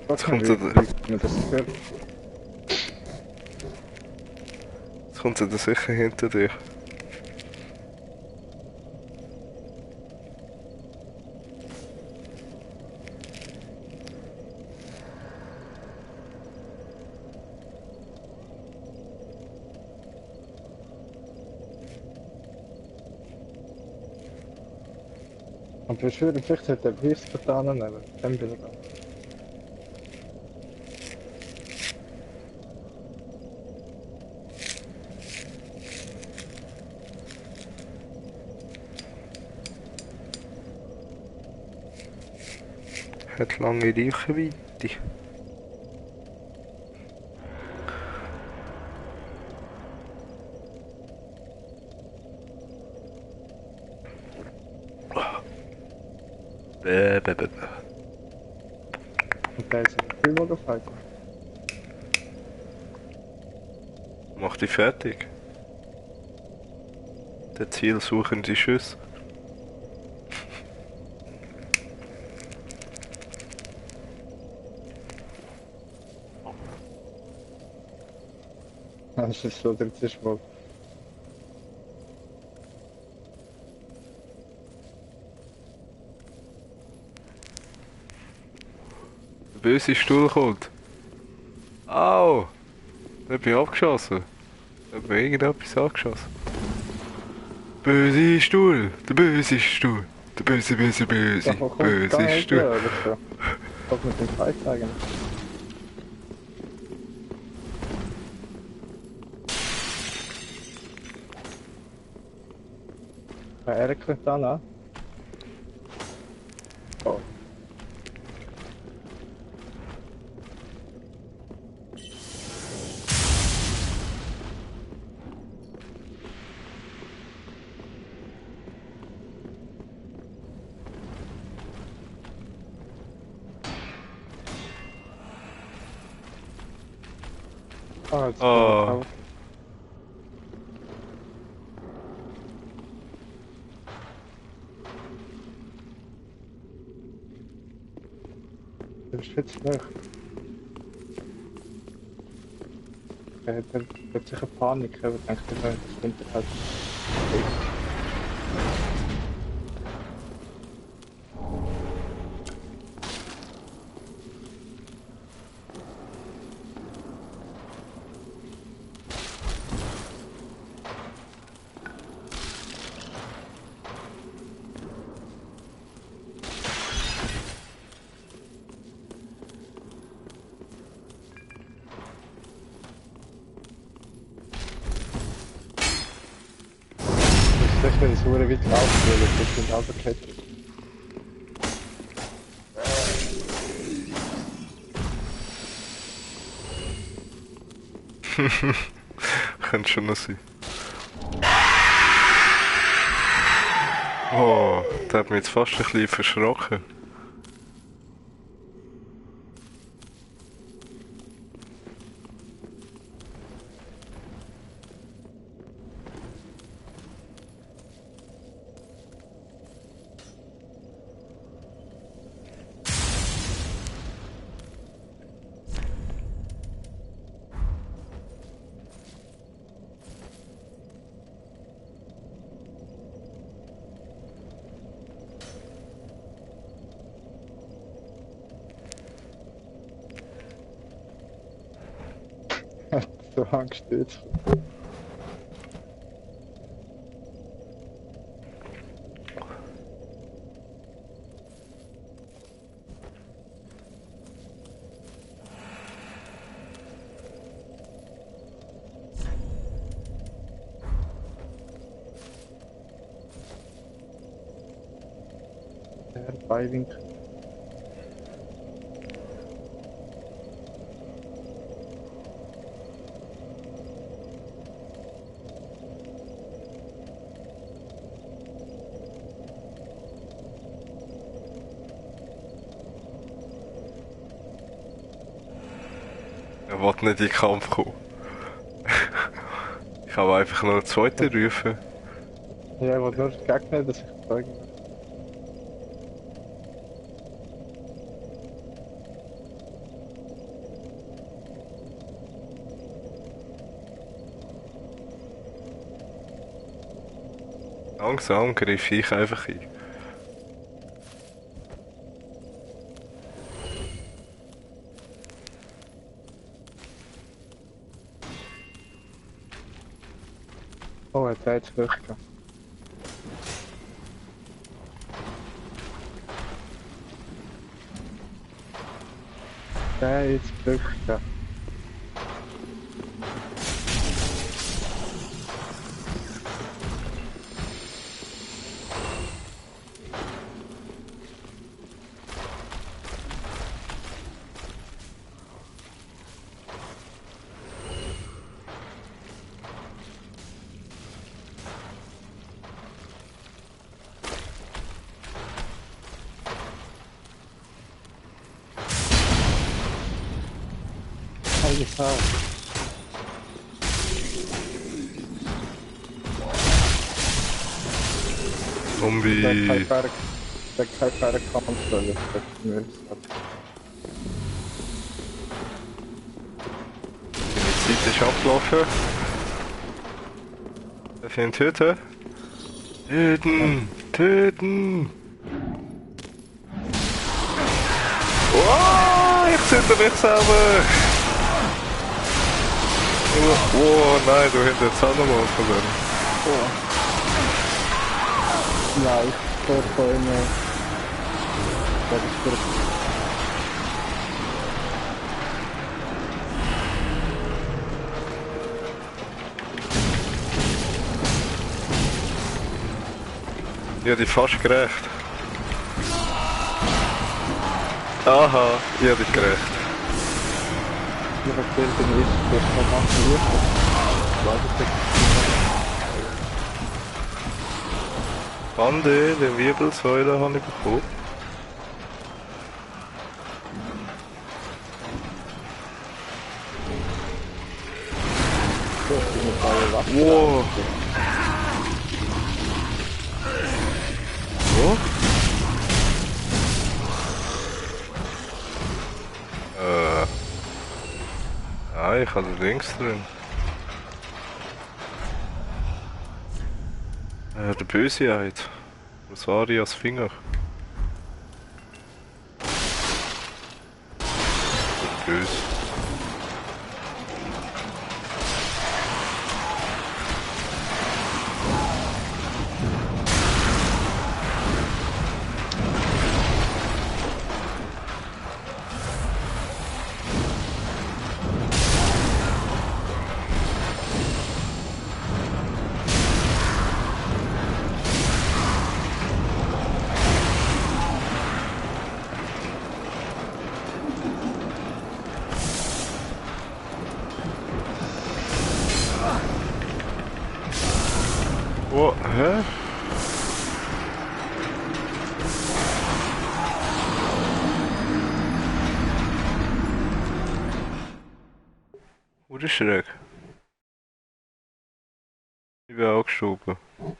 Jetzt kommt er sicher hinter dir. Und wir schwören, vielleicht hat er Hilfsbutton nehmen. Dann bin ich da. Hat lange Reichweite. Bäh. Und der ist ein Film gefallen. Mach dich fertig. Der zielsuchende Schuss. Das ist so der Tischball. Der böse Stuhl kommt. Au! Da bin ich abgeschossen. Da hat mir irgendetwas angeschossen. Böse Stuhl! Der böse Stuhl! Der böse Ja, wo kommt böse der Stuhl! her, oder so? Was mit dem Preis sagen? Er kommt dann an. Oh. Ah, jetzt Oh. Das ist jetzt schlecht. Er hat sicher Panik, aber ich denke, das stimmt halt. Das ist, wenn es so weit laufen will, das sind also Ketten. Könnte schon noch sein. Oh, der hat mich jetzt fast ein bisschen verschrocken. So Angst jetzt. Der Beiwinkel. Er will nicht in den Kampf kommen. Ich kann einfach noch einen zweiten rufen. Ja, ich wollte nur Gegner, dass ich zeige. Langsam greife ich einfach ein. Oh, er hat jetzt Flüchten. Der jetzt Flüchten. Heilige Sau. Zombie. Der kein fairer Kampfstelle. Das ist mir Die Zeit ist abgelaufen. Darf ich ihn töten? Töten! Töten! Oh, ich töte mich selber! Oh nein, du hättest jetzt auch nochmal verloren. Oh. Nein, ich bin vor mir. Das ist gut. Ich hab dich fast gerecht. Aha, ich hab dich gerecht. Ich habe gesehen, den ist, der kann machen Bande, den Wirbelsäule habe ich bekommen. Wow. So? Ah, ich habe den Links drin. Der Böseheit. Rosarias Finger. Böse. Oh, hä? Wo ist schräg? Ich bin auch gestorben. Und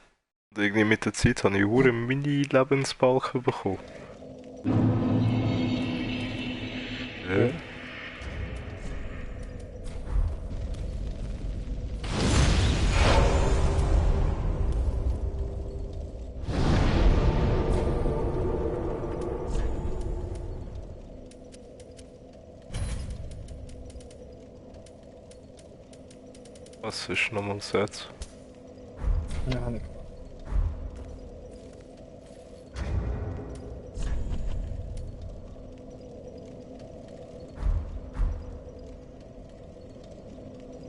irgendwie mit der Zeit habe ich einen Mini-Lebensbalken bekommen. Ja. Was ist nochmal das Satz? Ja, nicht.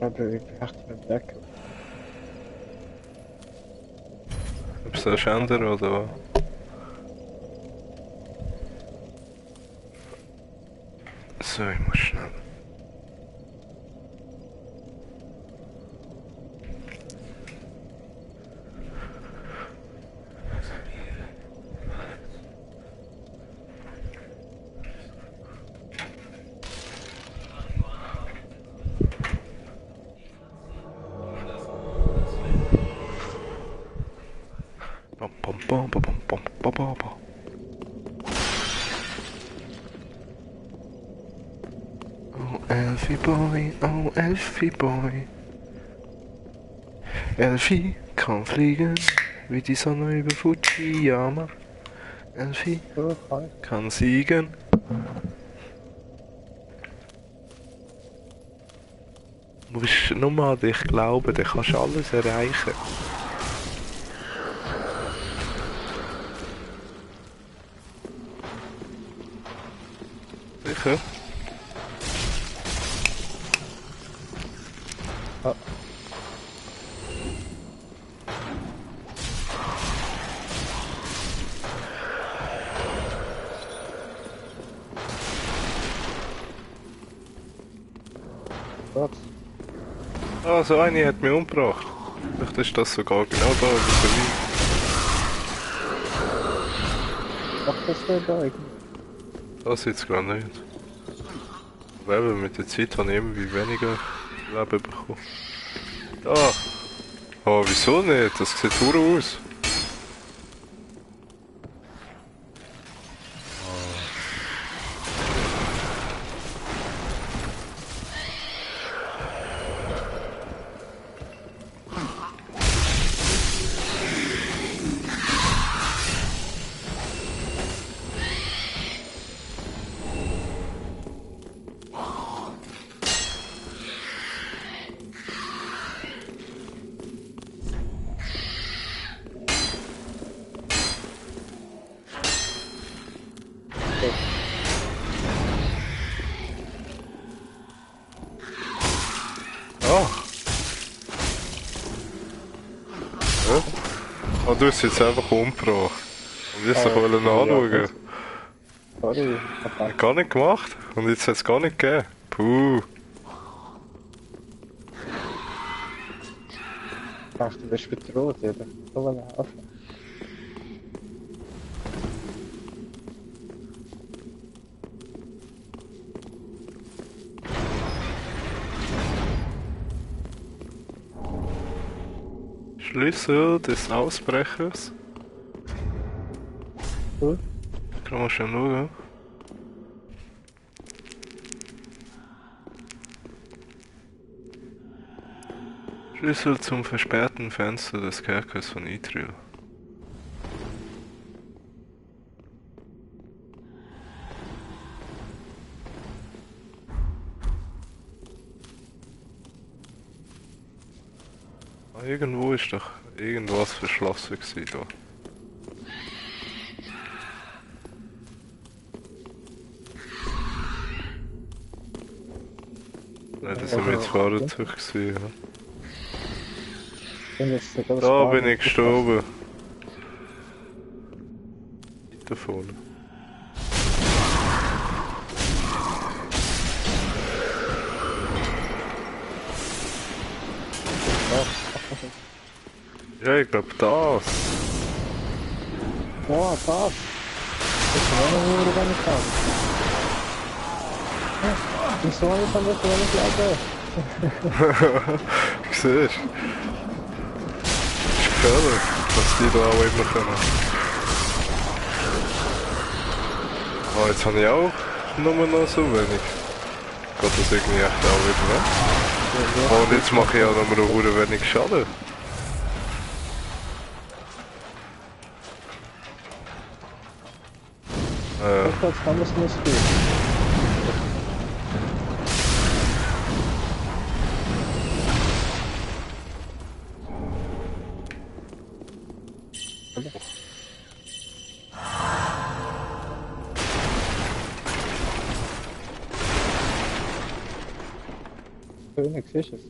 Aber ich dachte mir weg. Ob es ein ändern oder was? So, ich muss schnell. Bom, bom, bom, bom, bom, bom, bom, bom. Oh, Elfie Boy, oh, Elfie Boy. Elfie kann fliegen, wie die Sonne über Fujiyama. Elfie kann siegen. Du musst nur mal an dich glauben, dann kannst du alles erreichen. Sicher? Ah. Was? Ah, so eine hat mich umgebracht. Vielleicht ist das sogar genau da, wo sie liegt. Macht das denn da eigentlich? Das jetzt gar nicht. Aber eben, mit der Zeit habe ich irgendwie weniger Leben bekommen. Da! Oh, wieso nicht? Das sieht gut aus. Oh, du hast jetzt einfach umgebracht. Und jetzt doch wollen anschauen. Sorry, Hat gar nicht gemacht. Und jetzt hat es gar nicht gegeben. Puh. ich dachte, du bist bedroht, oder? So will ich helfen. Schlüssel des Ausbrechers. Cool. Kann man schon schauen. Schlüssel zum versperrten Fenster des Kerkers von Ithril. Irgendwo ist doch irgendwas verschlossen gewesen da. Nein, das sind wir jetzt Fahrzeug gewesen, ja. Da bin ich gestorben. Da vorne. Ja, ich glaube das. Boah, das! Das ist eine Hure gar nicht haben. Wieso habe ich das nicht leben? Siehst du? Ist gefährlich, dass die da auch immer können. Ah, jetzt habe ich auch nur noch so wenig. Geht das irgendwie echt auch wieder, ne? Ja. Und jetzt mache ich auch noch mal wenig Schaden. Jetzt kann das nicht gehen. König, siehst du es?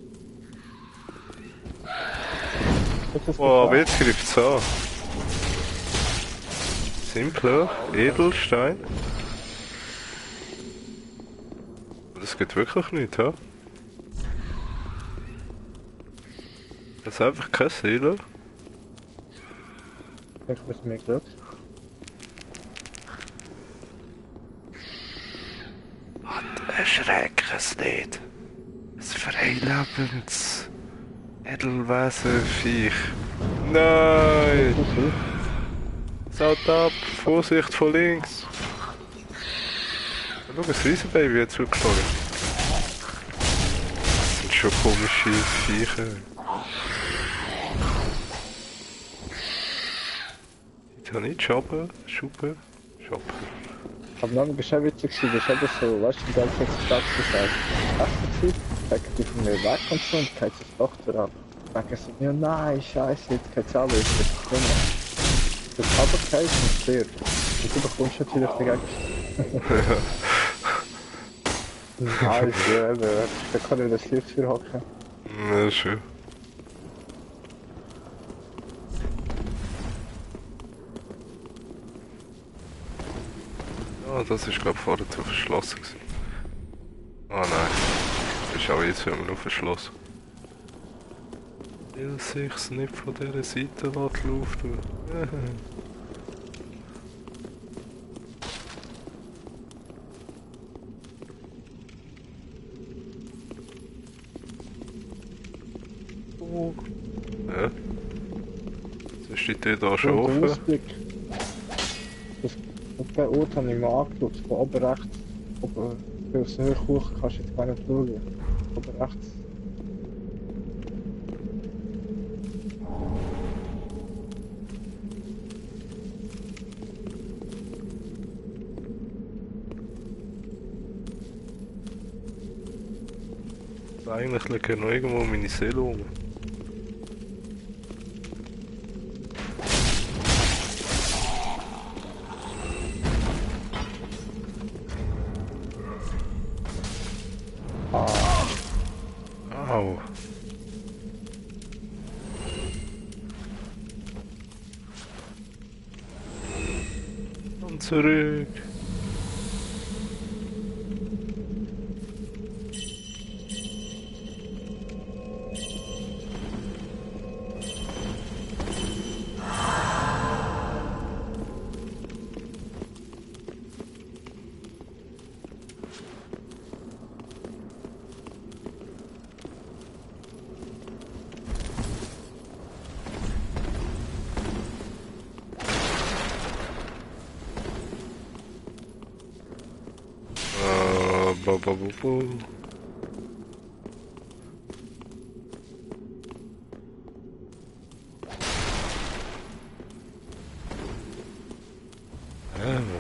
Oh, aber jetzt greift es an. Simpler Edelstein. es geht wirklich nichts, hä? Das ist einfach keine Seele. Ich muss mir Glück. Erschreck es nicht. Ein freilebendes Edelwesen-Viech. Nein! Saut ab! Vorsicht von links! Schau, das Riesenbaby hat zugeschlagen. Das sind schon komische Viecher. Die haben nicht Schaben. Aber dann war es schon witzig, das ist eben so, weißt du, die ganze Zeit gesagt, hast du Zeit, sagen die von mir weg und so, und geht das Tochter ab. Dann sagen sie, ja nein, scheiße, jetzt geht es alle, jetzt geht es nicht mehr. Das Abendkreis und stirbt. Und du bekommst natürlich den Gegenstand. Nice, ja, da kann ich das Licht für hocken. Ja, schön. Ah, das ist glaube ich vorher zu verschlossen gewesen. Ah nein, das ist auch jetzt immer noch verschlossen. Weil sich's nicht von dieser Seite luften. Oh. Ja. Jetzt ist die Tür da schon offen. Ausblick. Auf den Ort habe ich mal angeschaut, von oben rechts. Oben, wenn du aufs Höhe hoch kannst du jetzt gar nicht schauen. Oben rechts. Eigentlich liegt noch irgendwo meine Seele rum. Au. Und zurück.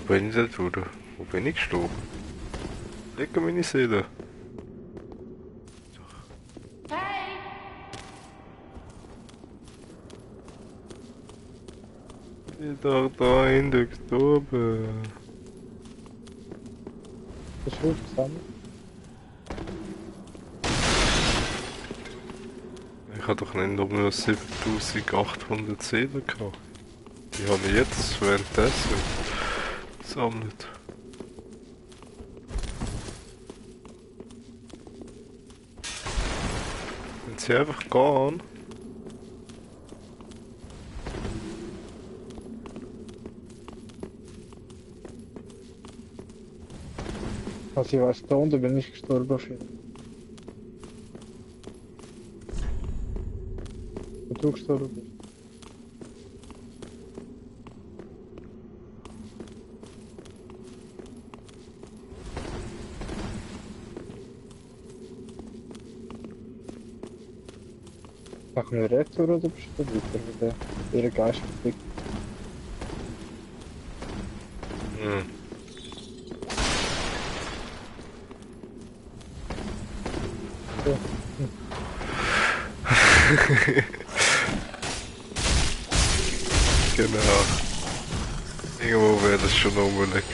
Wo bin ich denn wieder? Wo bin ich gestorben? Lecke meine Seele. Ich bin doch da hinten gestorben. Das ist gut zusammen. Ich habe doch nicht nur 7800 Seelen gehabt. Die habe ich jetzt währenddessen gesammelt. Wenn sie einfach gehen. Also ich weiss, da unten bin ich gestorben für. Wo du gestorben bist. Machen wir Retour oder bist du weiter, wenn der Geist fliegt? Hm. Ja. Genau. Irgendwo wäre das schon unbedingt.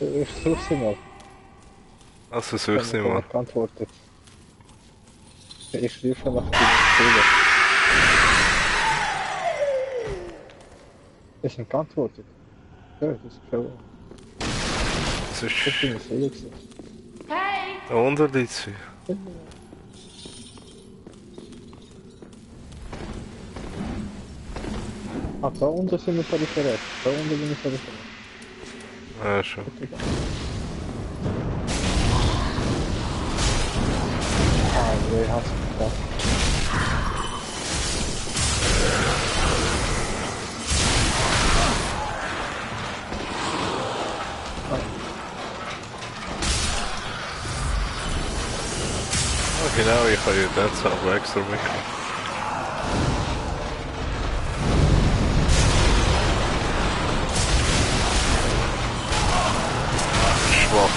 Ich suche sie mal. Also such sie mal. Geantwortet. Ich schreibe nach dem Fehler. Es sind geantwortet. Ja, das ist schon. Das ist... Das bin ich ehrlich gesagt. Da unten liegt sie. Ah, da unten sind wir völlig recht. Da unten bin ich völlig recht. Ah, schon. Ah, nee, hast du gedacht. Ah, genau, ich habe ja das aber extra mitgenommen. Schwach.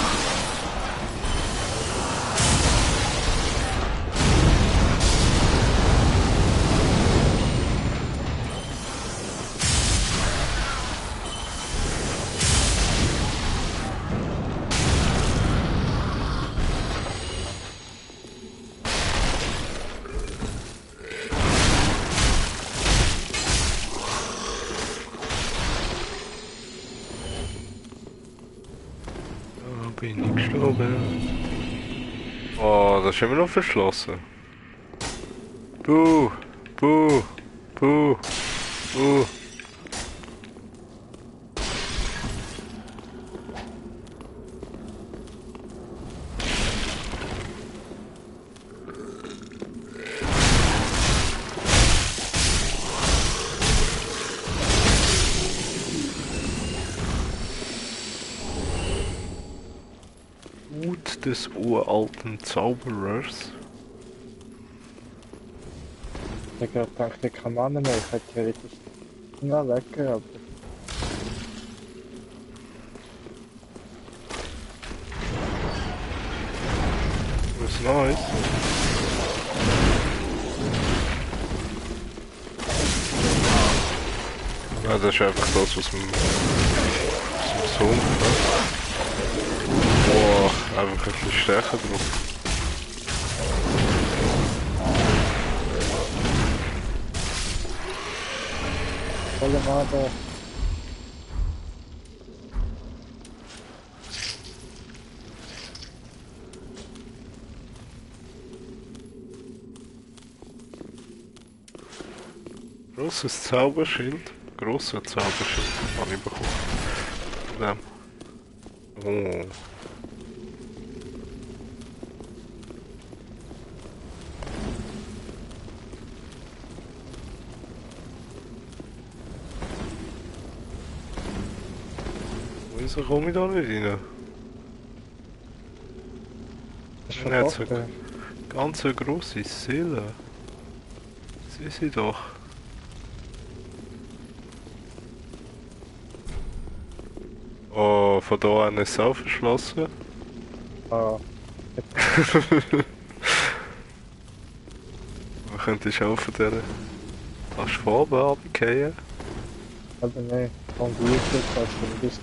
Bin ich gestorben. Oh, das ist immer noch verschlossen. Buh, buh, buh, buh. Mut des uralten Zauberers. Ich habe gedacht, ich kann Mana mehr. Ich hätte theoretisch... Na, lecker, aber... Was nice. Ja, das ist einfach das, was man so ne? Boah, einfach ein bisschen stärker drauf. Volle Mana. Grosses Zauberschild. Grosser Zauberschild habe ich bekommen. Von dem. Oh. Wieso komme ich da nicht rein? Das ist Er hat so verpackt. ganz eine grosse Seele. Sieh sie doch. Oh, von da an ist es auch verschlossen. Ah, Man könnte auch von dieser Asphalbe runterfallen. aber nein. Von dir kannst du nicht bis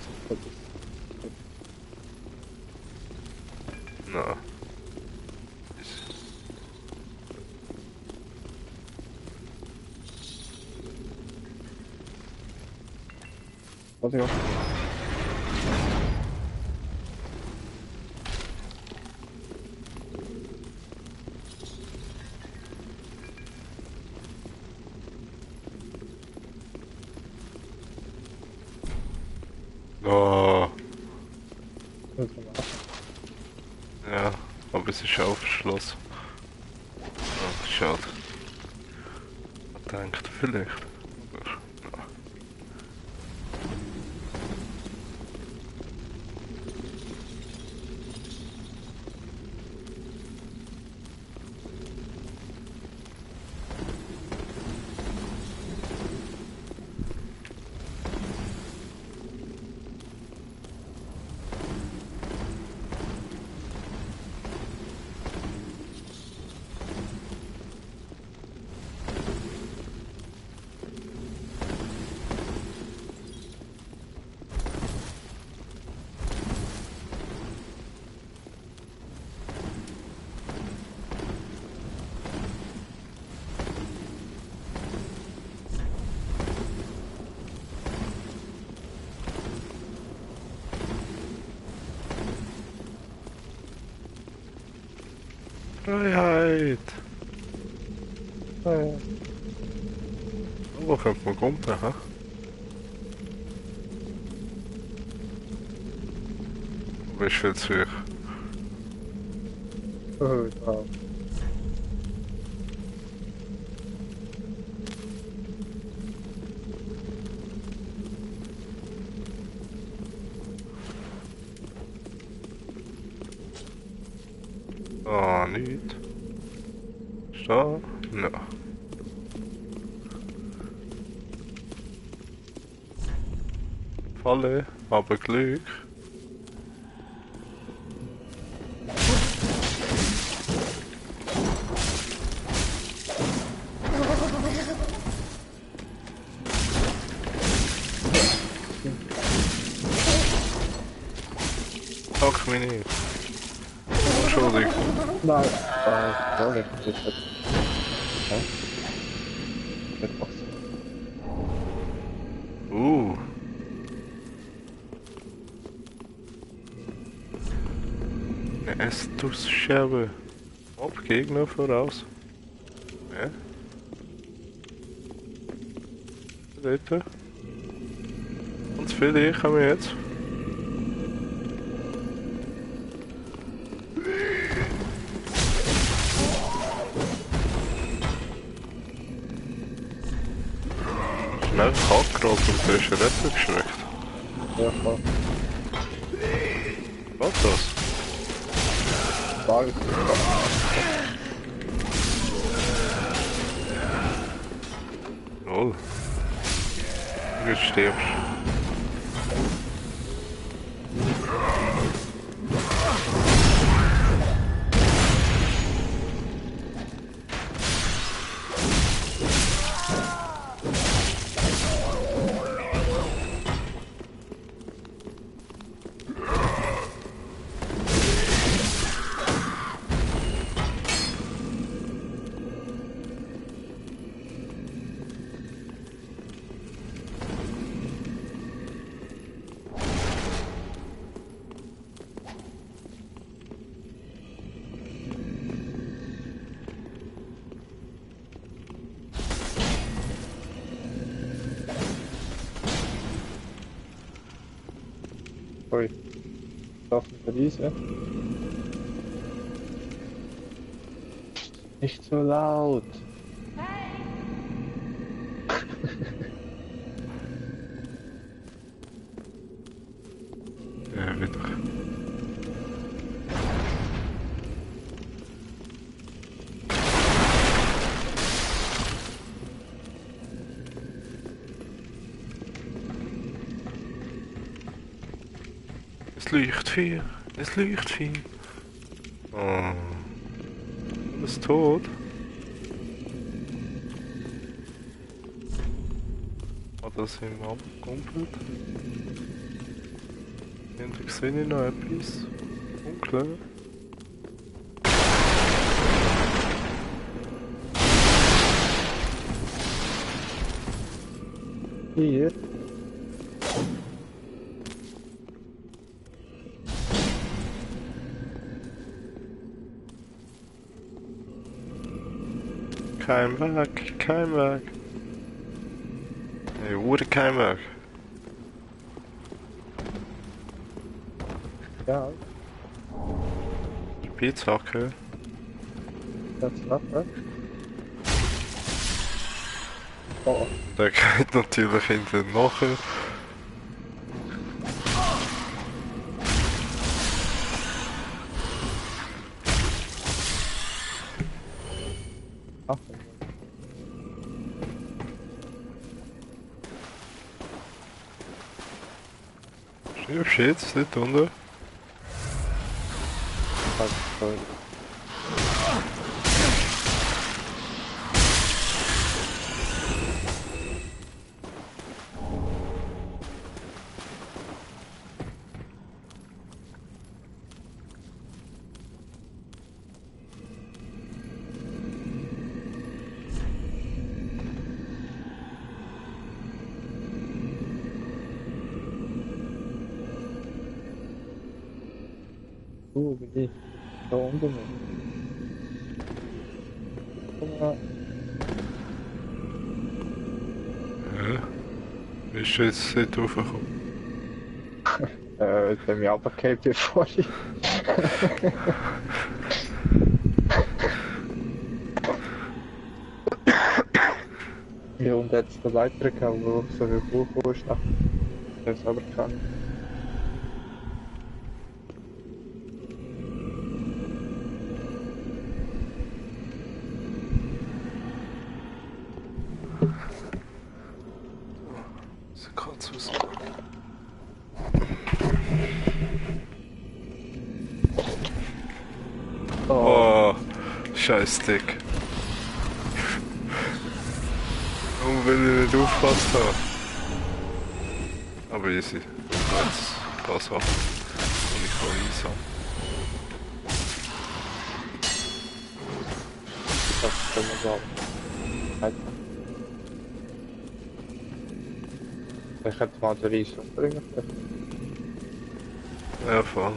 Nein. Warte, ja. Oh, Muss man machen. ja, aber es ist auch verschlossen. Oh, schade. Ich denke, vielleicht. Aber, ja. Freiheit! Ja. Wo könnte man kommen, hä? Wo ist viel zu hoch? Oh, ja. Ah, nicht. Ist da? Ja. Falle, aber Glück. Pack mich nicht. Entschuldigung. Nein. Sorry, das ist jetzt. Ja. Etwas. Eine Estus-Scherbe. Ob Gegner voraus. Ja. Dort. Und viele ich habe jetzt. Schnell Kackgrad und du hast Retter geschreckt. Ja, voll. Was das? Frage. Lol. Du stirbst. Ui. Laufen wir diese. Nicht so laut. Ja, wieder. Es Leuchtfeuer, es Leuchtfeuer. Oh. Du bist tot. Hat das ihm abgekumpelt? Endlich sehe ich noch etwas. Unklar. Hier. Kein Weg, kein Weg. Nee, wurde kein Weg. Ja, Spitzhacke. das war was. Oh, Der geht natürlich hinten nachher. ach. Stirbst du jetzt nicht unten? Das soll. Wie? Da unten. Ja. Wie ist jetzt nicht raufgekommen? Jetzt haben wir runtergehabt wie vorhin. Ja, und jetzt der Leiter gehabt, wo so viel Buch ist, der es aber kann. So kann's aus. Oh, scheiß Stick. Warum will ich nicht aufgepasst haben? Aber easy. Jetzt ein paar Sachen. Und ich kann einsammeln. Das kann man sagen. Halt. Ich hätte mal den Reis umbringen. Ja, voll.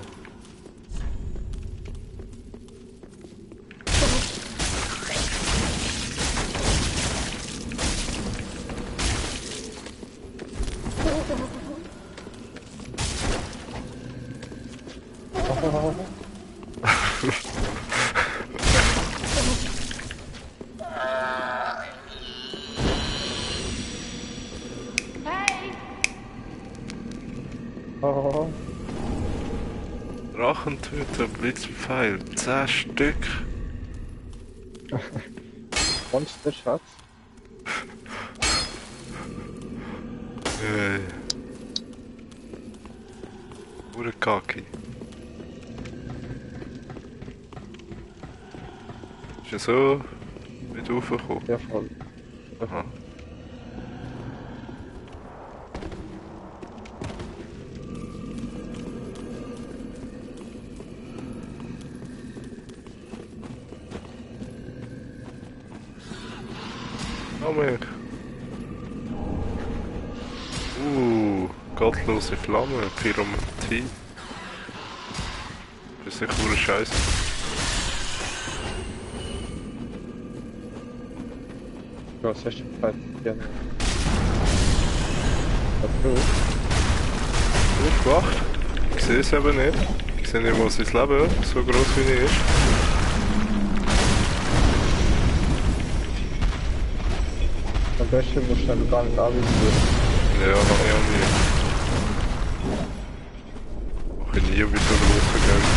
Oh, Drachentöter, Blitzpfeil, 10 Stück. Monsterschatz. Pure Kaki. Ist ja so wieder raufgekommen? Ja, voll. Aha. Noch mehr. Gottlose Flamme, Pyromantie. Das ist echt pure Scheiße. Was hast du gesagt? Ja. Was du? Gut gemacht. Ich sehe es eben nicht. Ich sehe nicht mal sein Leben, so groß wie er ist. Am besten musst du gar nicht anvisieren. Ja, mach ich auch nie. Mach ich nie wie so große Geld.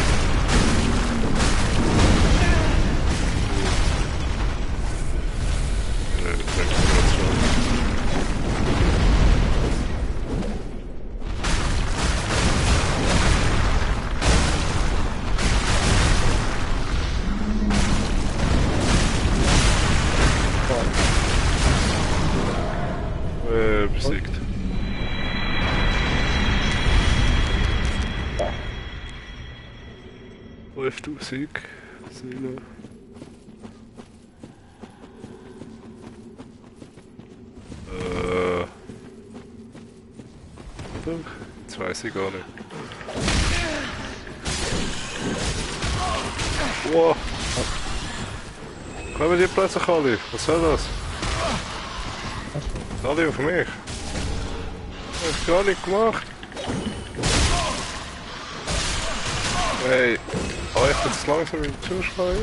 Besiegt. Läuft du Sieg? Seele. Oder? Jetzt weiß ich gar nicht. Wow! Kommen die plötzlich alle? Was soll das? Alle auf mich? Das hab ich gar nicht gemacht. Hey, oh, ich bin jetzt langsam in die Zuschauer.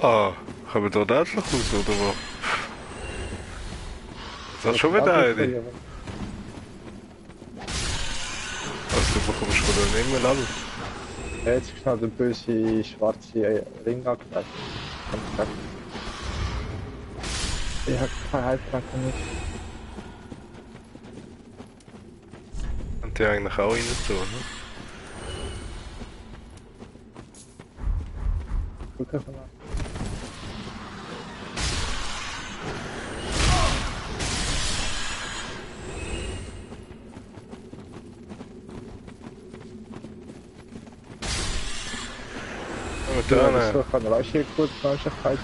Ah, gaan we door Duitsland goed zo door? Dat is schon wieder eine. Also du bekommst von der nicht mehr alles. Ja, jetzt ist noch der böse schwarze Ring angezeigt. Ich hab keine Heilkranke nicht. Und die eigentlich auch rein tun, ne? Guck einfach mal. Ja, das kann Reiche gut Mannschaft halten.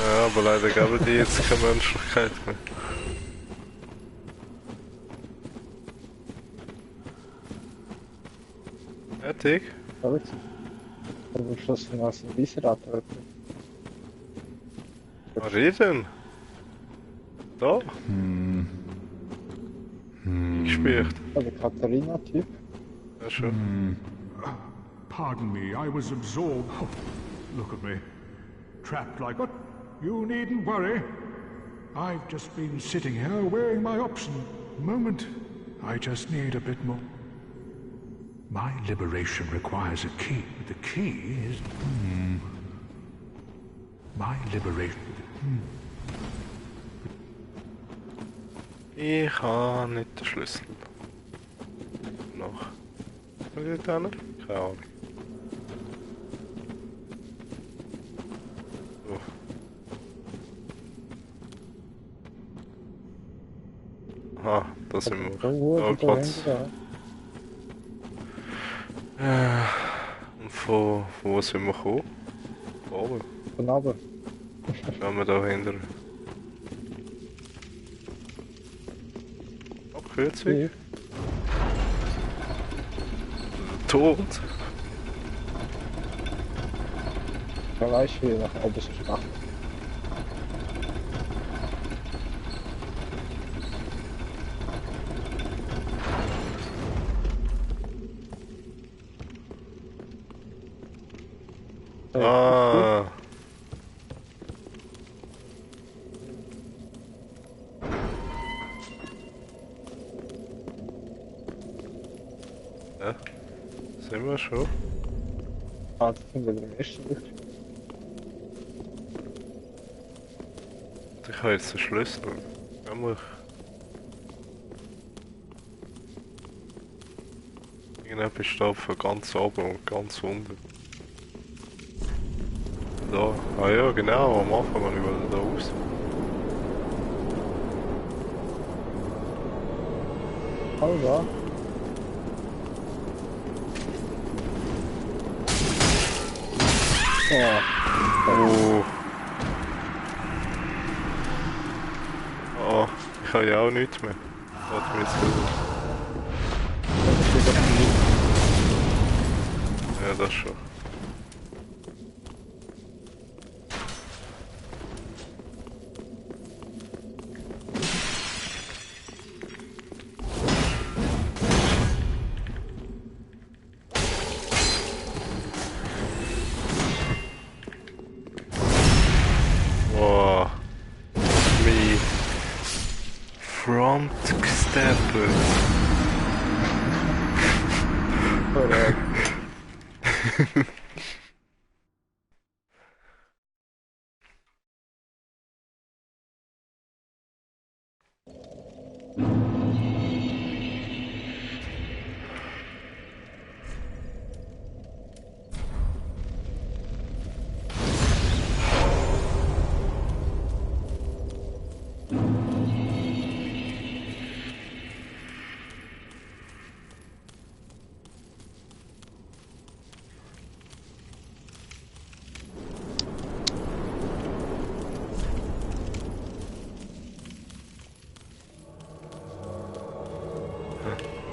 Ja, aber leider geben die jetzt keine Menschlichkeit mehr. Fertig? Fertig. Aber Schluss von was ein Wieserat wird. Was ist denn? Da? Gespielt. Der Katharina-Typ. Ja, schon. Pardon me, I was absorbed. Oh, look at me. Trapped like what? You needn't worry. I've just been sitting here weighing my option. Moment. I just need a bit more. My liberation requires a key. The key is... My liberation... Ich habe nicht den Schlüssel. Noch. Was ist da noch? Keine Ahnung. So. Aha, da sind wir. Da Platz. Und von wo sind wir gekommen? Von oben. Von oben. Schauen wir da hinter. Abkürzung. Ja. Tod. Da weiß ich, wie nach oben zu machen. Ah. Ja, sind wir schon. Ah, das sind wir im ersten Licht. Ich habe jetzt den Schlüssel. Nämlich. Irgendetwas steht von ganz oben und ganz unten. Da. Ah ja, genau, am Anfang habe ich da raus. Oh ja. Oh. Oh, ich habe ja auch nichts mehr. Warte mir jetzt ja, das schon. Wow. Me. Front stepper.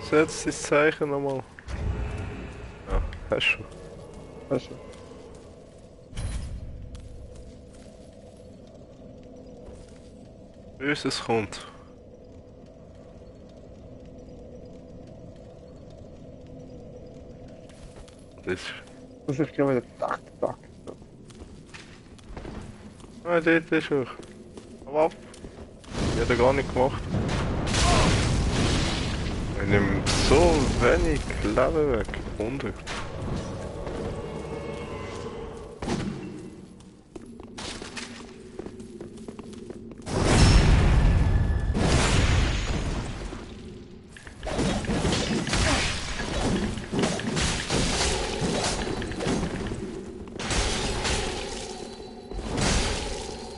Setz das Zeichen nochmal. Ja, hast schon. Hast du. Bis es kommt. Das. Das ist glaube ich der Tag. Ah, dort ist er. Aber ab. Die hat er gar nicht gemacht. Ich nehme so wenig Leben weg. 100.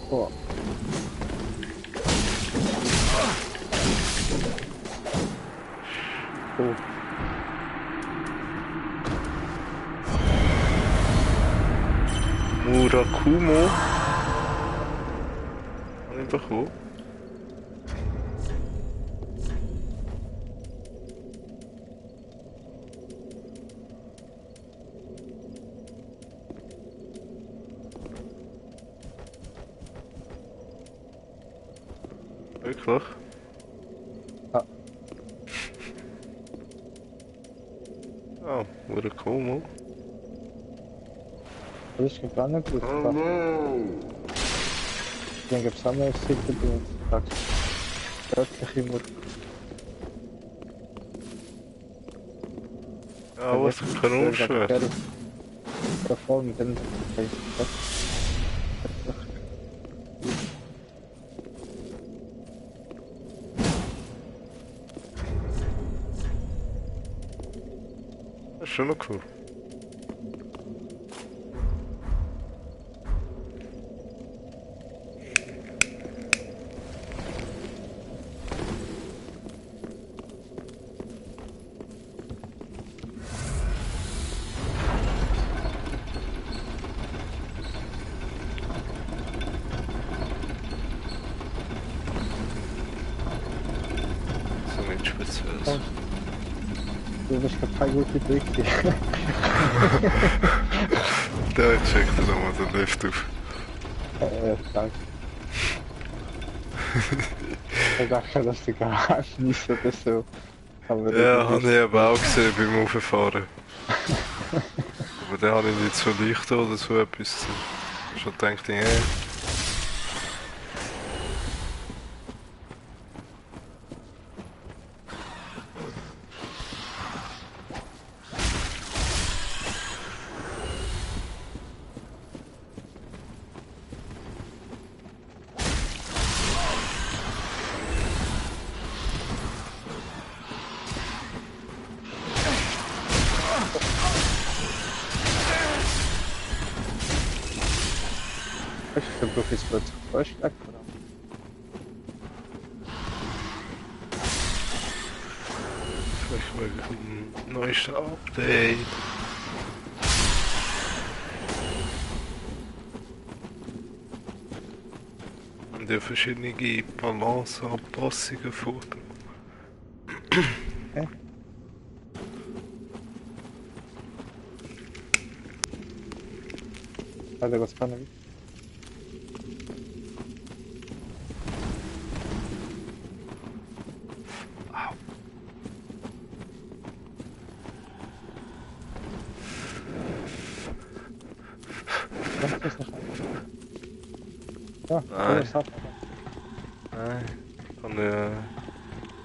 Oh. Oh. Murakumo. bekommen. Wirklich? Ja. Ah, wurde cool, man. Das ist gar nicht gut. Oh no! Ich denke, es haben wir Seite benutzt. Plötzlich immer. Ja, was kann unschwer. Da voll mit dem. Das ist schon noch cool. So nichts Spezielles. Du bist keine gute Trick. Da checkt er nochmal den Lift auf. Danke. Ich dachte, dass du gar nicht oder so. Aber Ja, habe ich eben auch gesehen beim Auffahren. Aber dann habe ich nicht so leicht oder so etwas. Schon gedacht, ja. Ich versuche jetzt plötzlich Vorschlag. Vielleicht mal ein neues Update. Und ja verschiedene Balanceanpassungen vorgenommen. Okay. Warte, was kann ich? Ja, Nein. das hat Nein, von der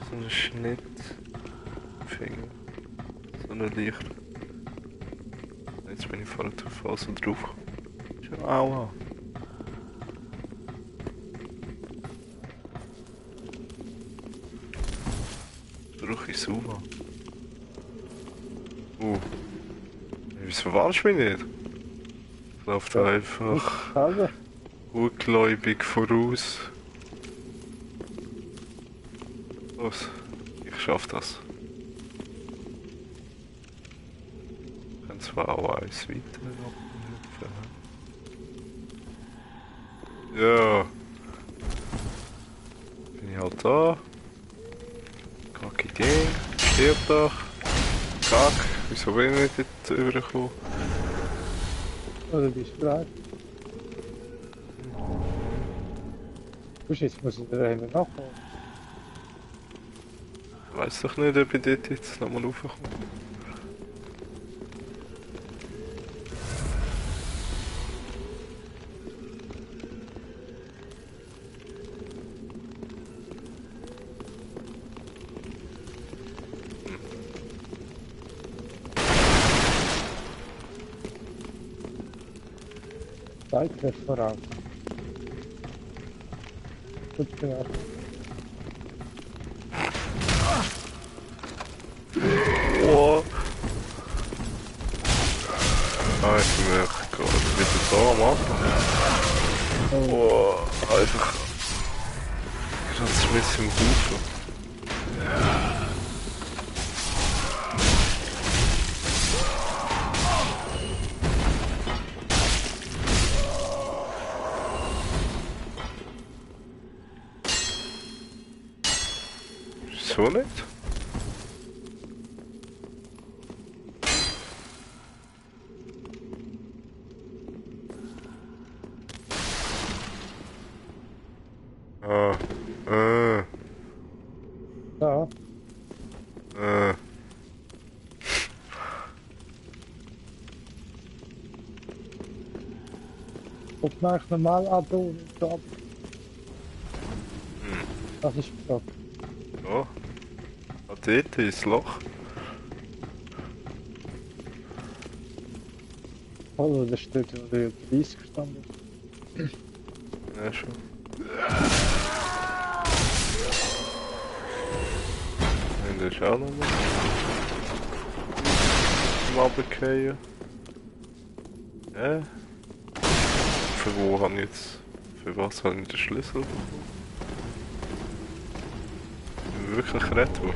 so einen Schnitt Finger. So eine Licht. Jetzt bin ich voll drauf so drauf. Aua. Brauche ich Suva. Wieso warst du mich nicht? Ich laufe da einfach Schade. ungläubig voraus. Los, ich schaff das. Ich kann zwar auch eins weiter ablaufen. Ja. Bin ich halt da. Kacke Idee. Stirb doch. Kack. Wieso bin ich nicht dort rübergekommen? Oder die Sprache. Jetzt muss ich da hinten nachholen. Ich weiss doch nicht, ob ich dort jetzt nochmal raufkomme. Weiter voran. Gut gemacht. Oh. Ah, ich bin mir gerade wieder da am Anfang. Oh, einfach. Ganz mit im Haufen. Wieso nicht? Ah, Ja, guck mal normal an, du. Das ist doch. ja. Ah, dort ist das Loch. Oh, da steht ja der 30 gestanden. Ja, schon. Und das ist auch noch mal. Zum Runterfallen. Für wo habe ich jetzt... Für was habe ich den Schlüssel bekommen? Wirklich Rettbuch.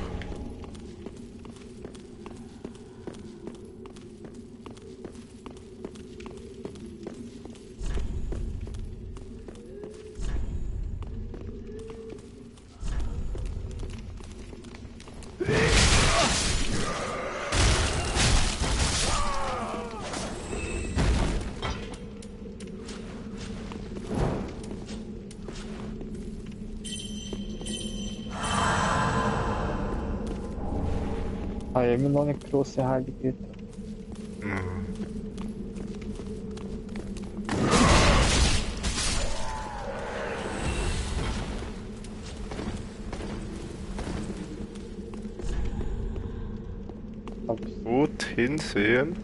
Ich habe immer noch nicht grosse Heiligkeit. Gut hinsehen.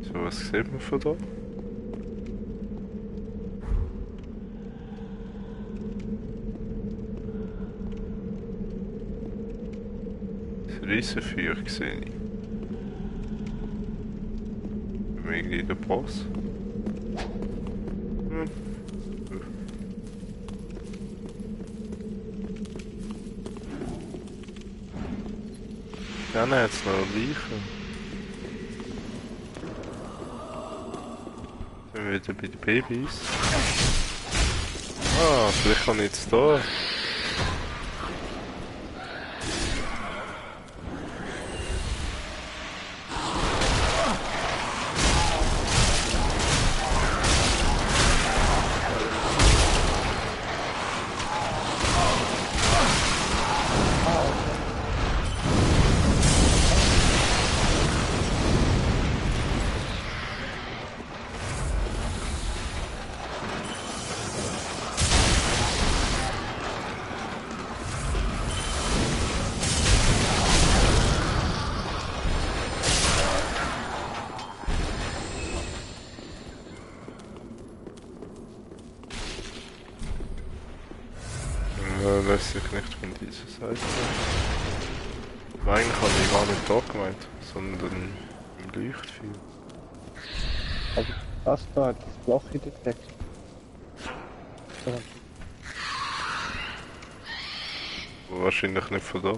So, was sieht man von da? Das Riesenfeuer sehe ich. Irgendwie der Boss. Dann hat es noch Leichen. Sind wir wieder bei den Babys. Ah, vielleicht kann ich jetzt da. Lässt sich nicht von dieser Seite. Eigentlich habe ich gar nicht da gemeint, sondern im Leuchtfeuer. Aber das da hat das Loch in der Decke. Wahrscheinlich nicht von da.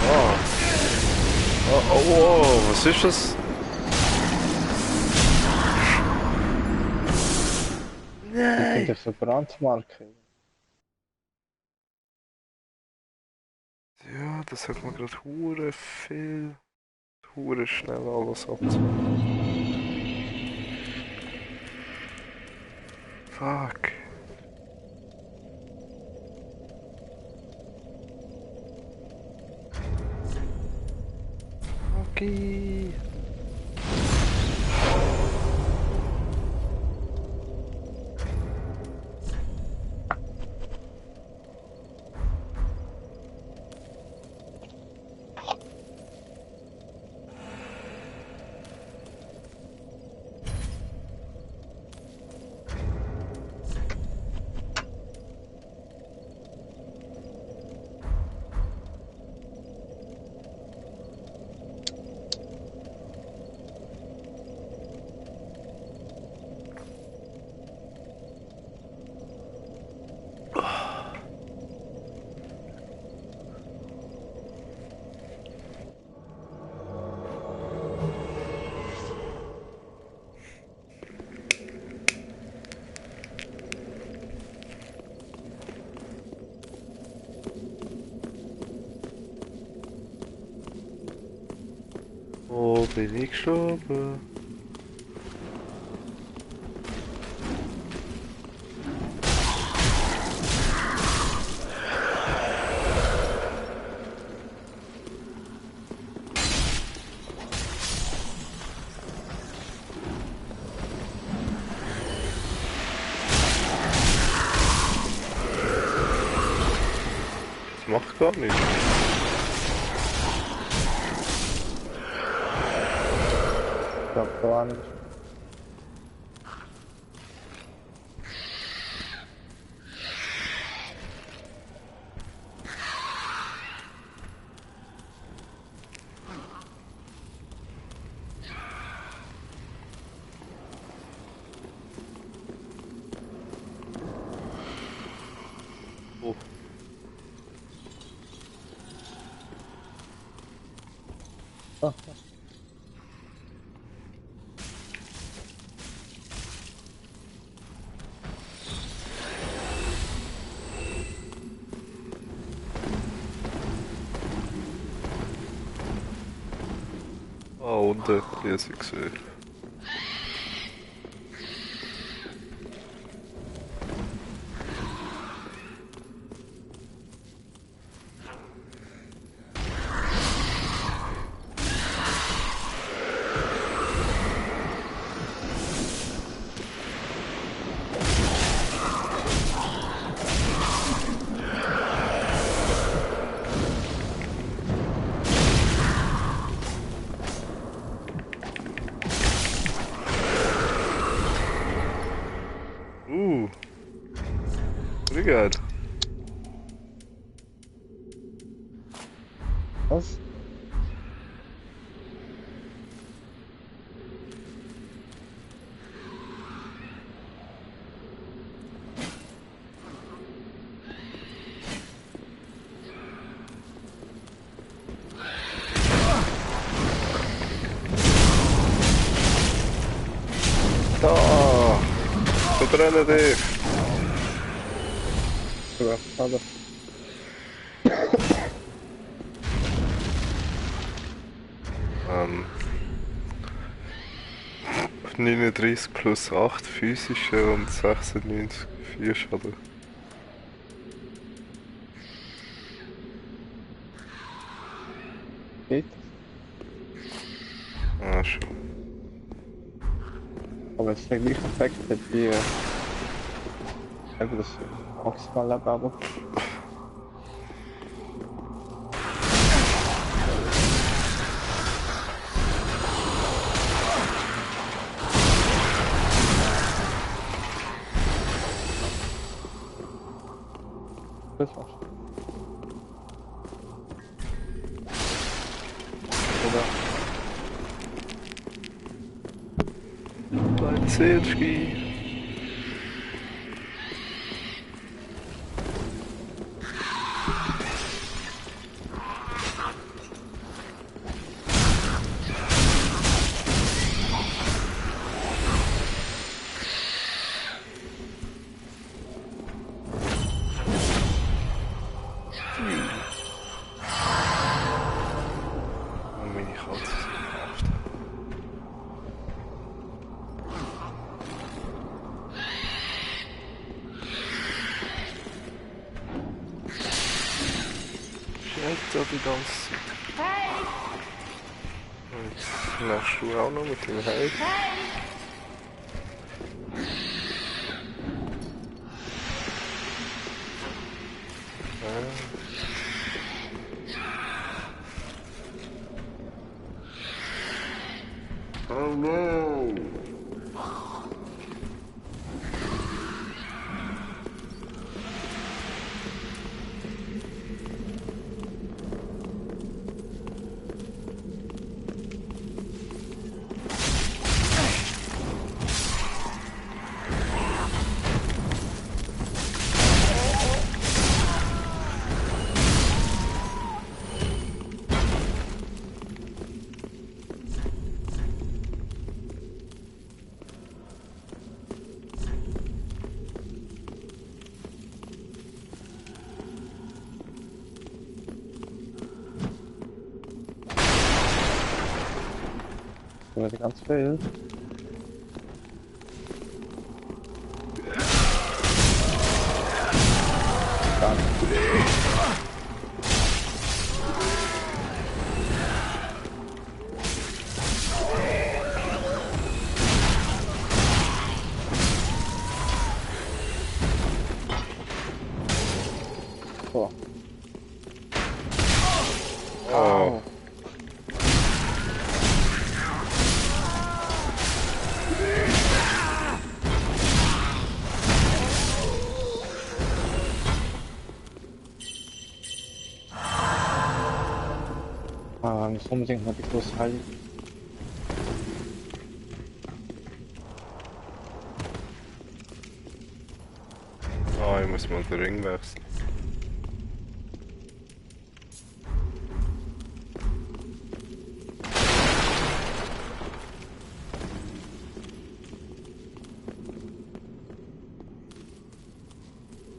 Ah. Oh, was ist das? Nein! Ich so Brandmarke. Ja, das hat man gerade hure schnell alles abzumachen. Fuck. Okay. Oh, bin ich gestorben? Das macht gar nichts. Ich glaube, da war nicht. Oh. Ah, Ah, unten, die habe ich gesehen. Obrigado. was? Da! Verbrenne dich! Sogar, schade. 39 plus 8 physische und 96 4 Schaden. Geht. Ah, schon. Aber es ist der gleiche Effekt wie eben das maximal Leben, aber das war's. Oder Leinzelski! Oh, meine Katze ist nervt. Schreit da die ganze Zeit. Hey! Und jetzt machst du auch noch mit dem Hey. Oh no! Da wird ganz viel. Dann. So. Oh. Ah, muss unbedingt mal die große Halle. Ah, ich muss mal den Ring wechseln.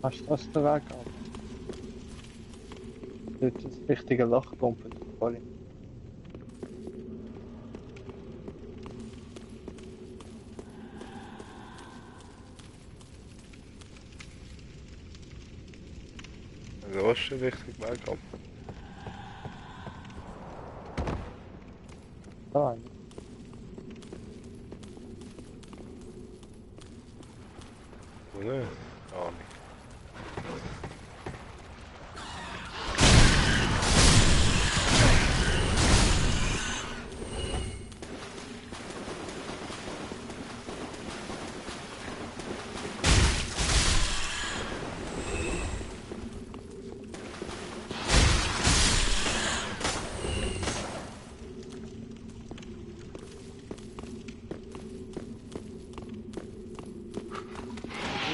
Hast du das den Weg ab? Dort ist das richtige Loch kommt. Voll. Da ist schon richtig Weg ab. Da. Oder? Ah,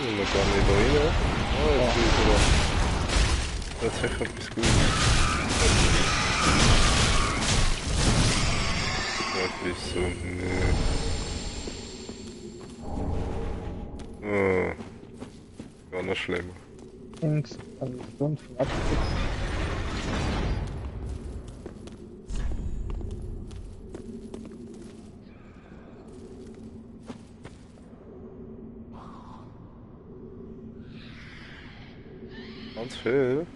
wir gehen nicht da rein. Oh, jetzt ist er da. Das ist echt etwas Gutes. Etwas so, nö. Gar nicht schlimm. Links, also Grund von Abschluss. Ganz viel.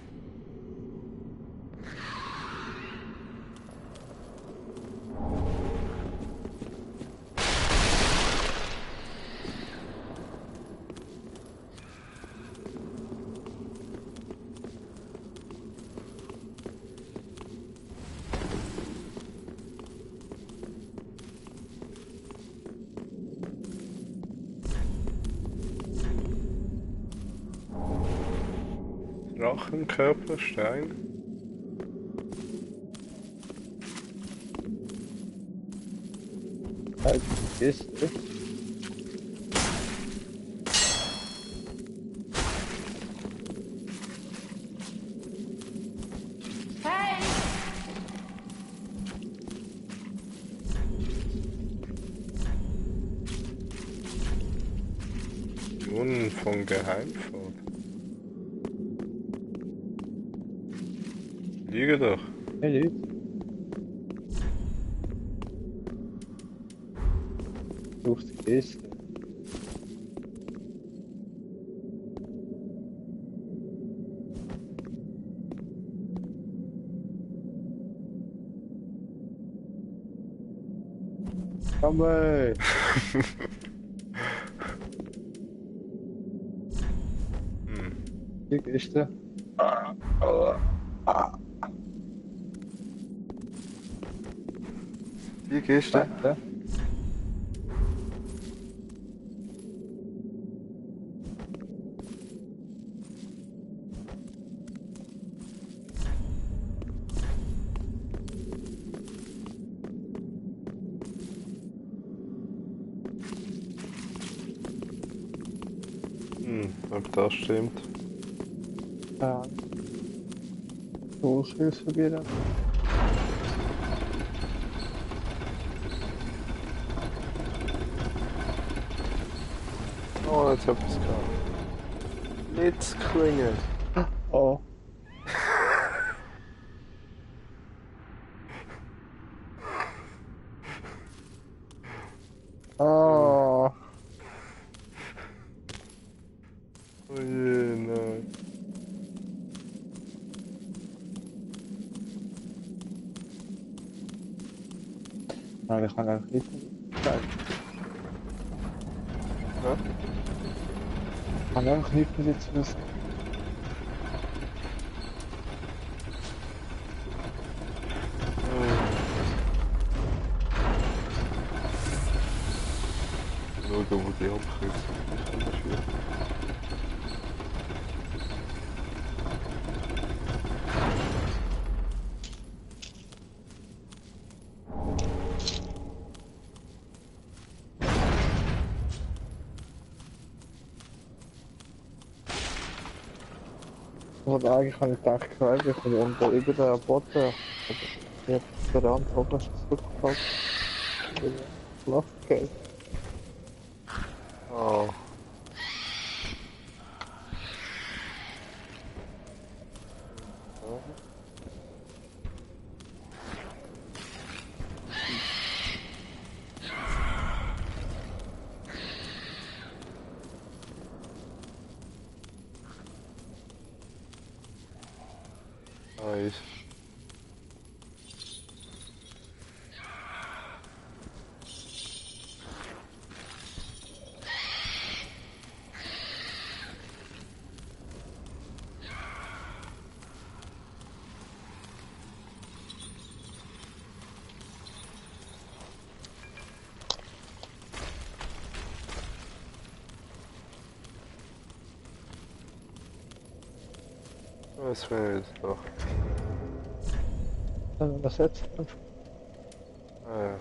Drachenkörperstein. Halt, ist es. Wohnen von Geheimfahrt. Liege doch. Hey, Leute. Such die Kiste. Komm ey! Die Kiste. Die Kiste. Ja. Ob das stimmt. Ja. So Schluss probieren. Oh, jetzt hab ich's gehabt. Blitzklinge. Oh. ich kann einfach nicht sagen. Ja? Ich kann einfach nicht mehr zu wissen. Schauen, wo die Abkürzung ist. Anders wieder. Oder eigentlich habe ich gedacht, ich bin unten über den Boden. Aber ich habe den Rand oben zurückgehalten. Schlafgeld. Oh. Nice. Was wäre jetzt noch? Dann was jetzt? Ah ja.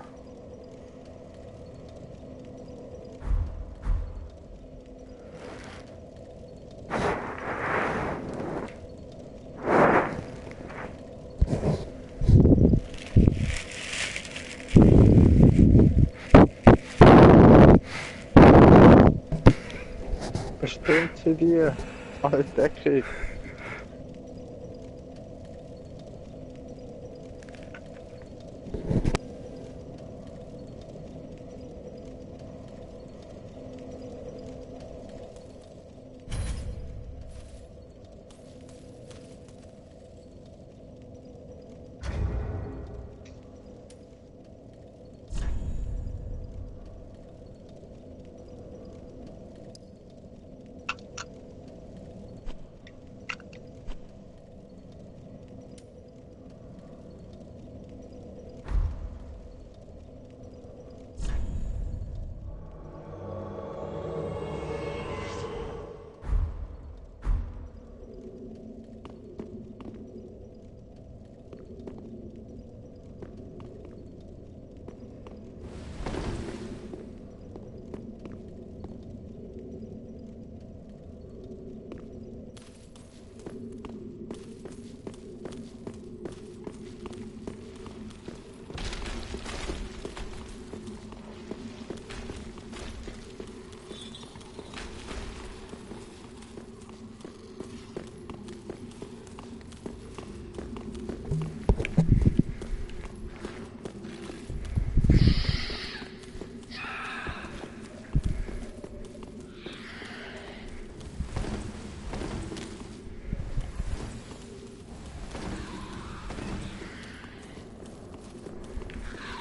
Bestimmt sie dir. Alle Decke.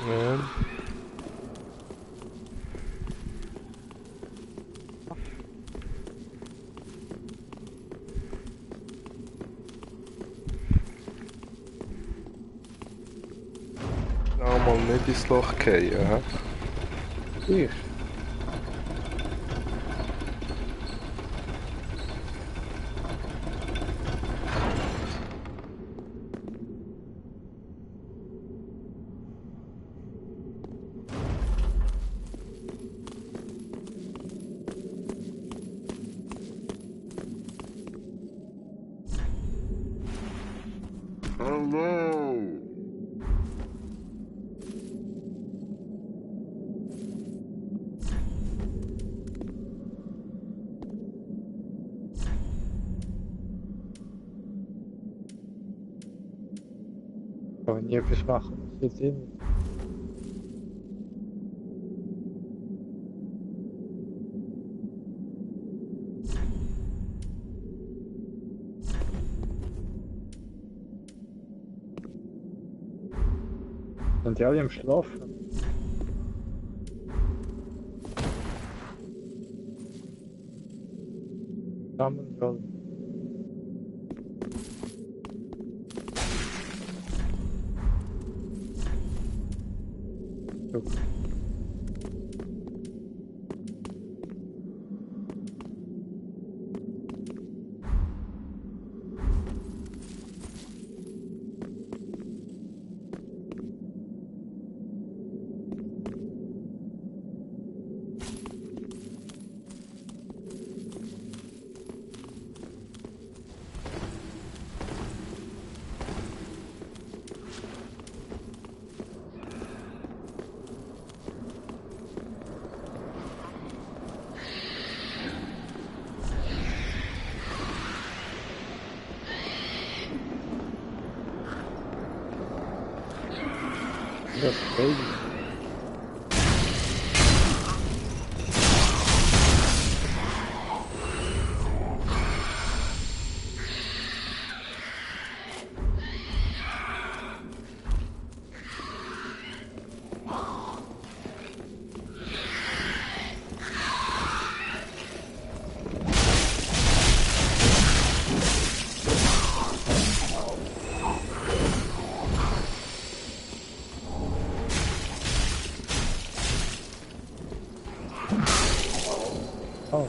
Man. Mal nicht ins Loch fallen, hä? Ich? Hello. Kann man nie etwas machen. Das ist Sinn. Sind die alle im Schlafen? Common roll. Yok. That's crazy. Oh.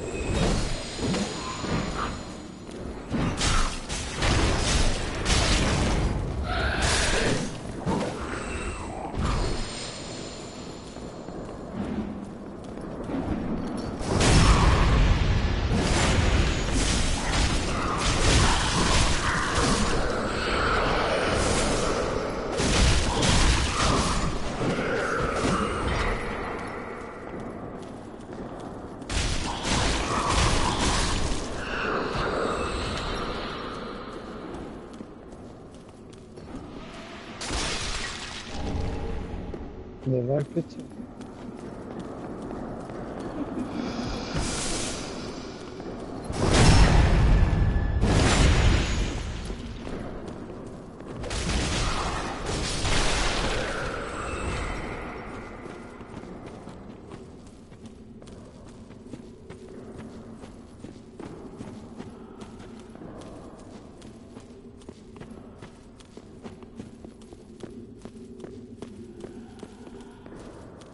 Neler kötü.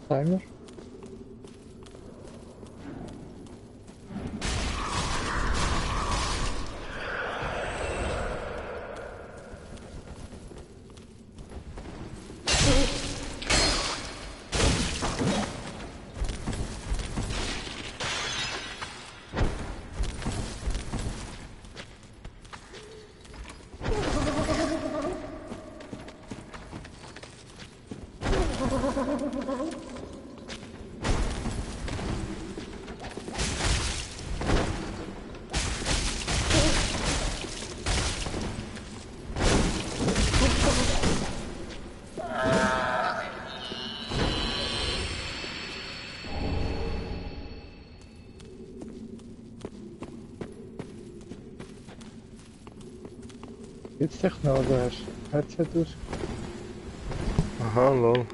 Timer. Jetzt echt noch, du hast Headset aus. Aha, lol.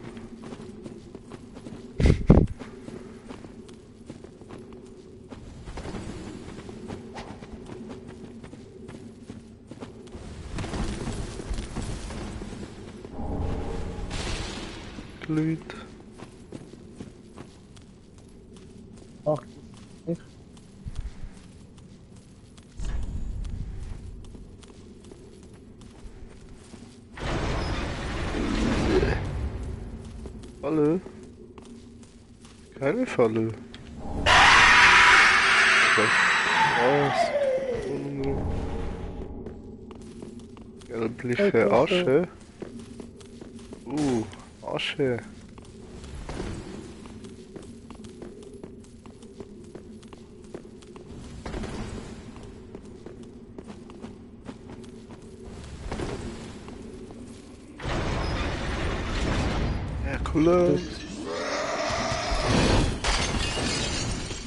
Glüht. Ach, ich. Falle? Keine Falle. Was? Gelbliche Asche. Asche. Herkules.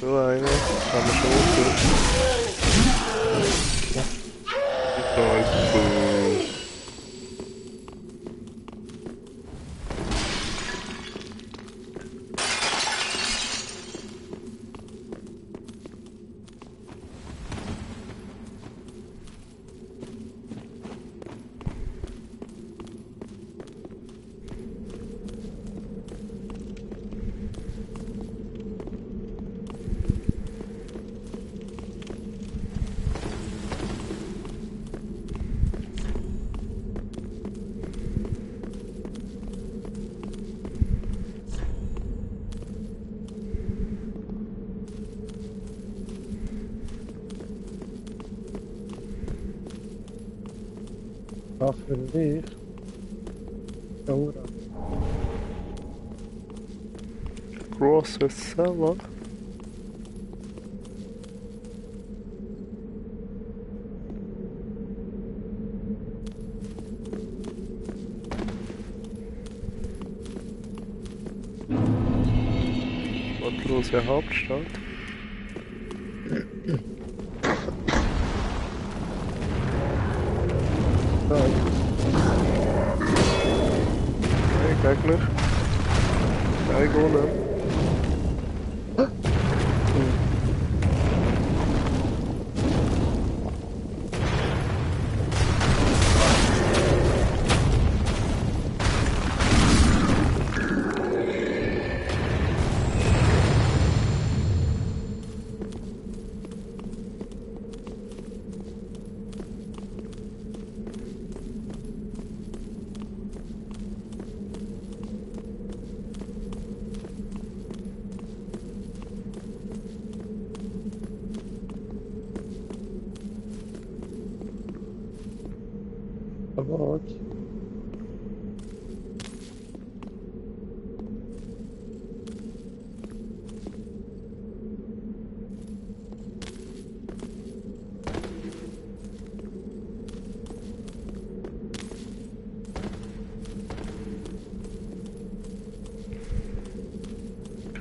So eine. Haben wir schon hoch. Kaffee. Oder? Großer Seller. Wortlose Hauptstadt. Hey, Gegner. Kein Golem. Aber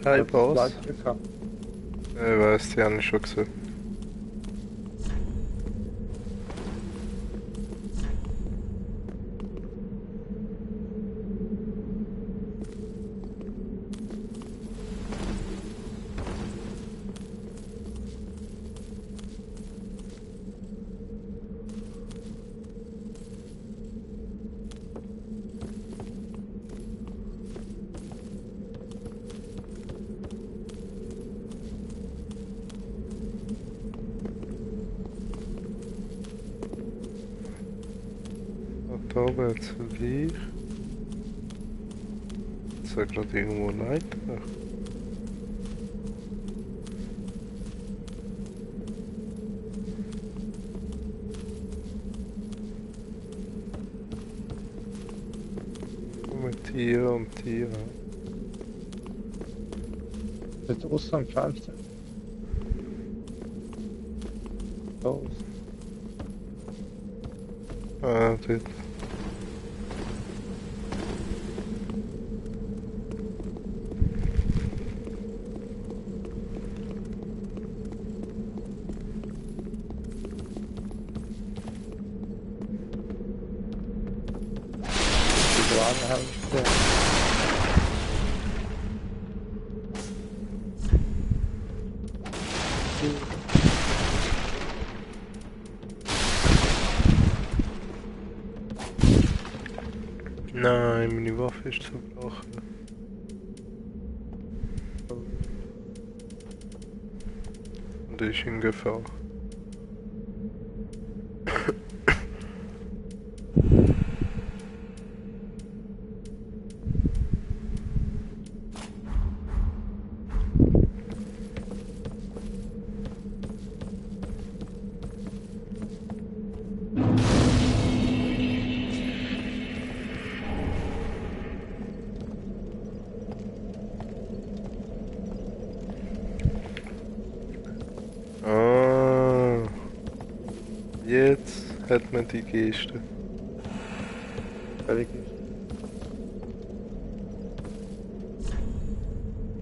Kein Boss. Ich weiß, die haben ich schon gesehen. Da wird's leer. Ist da gerade irgendwo ein Leiter? Mit Tier und Tier. Mit Russland Fenster. Los. Ah, dort. Die Wagen haben gesehen. Nein, meine Waffe ist zerbrochen. Und ist in Gefahr. Ah, jetzt hat man die Geste. Völlig.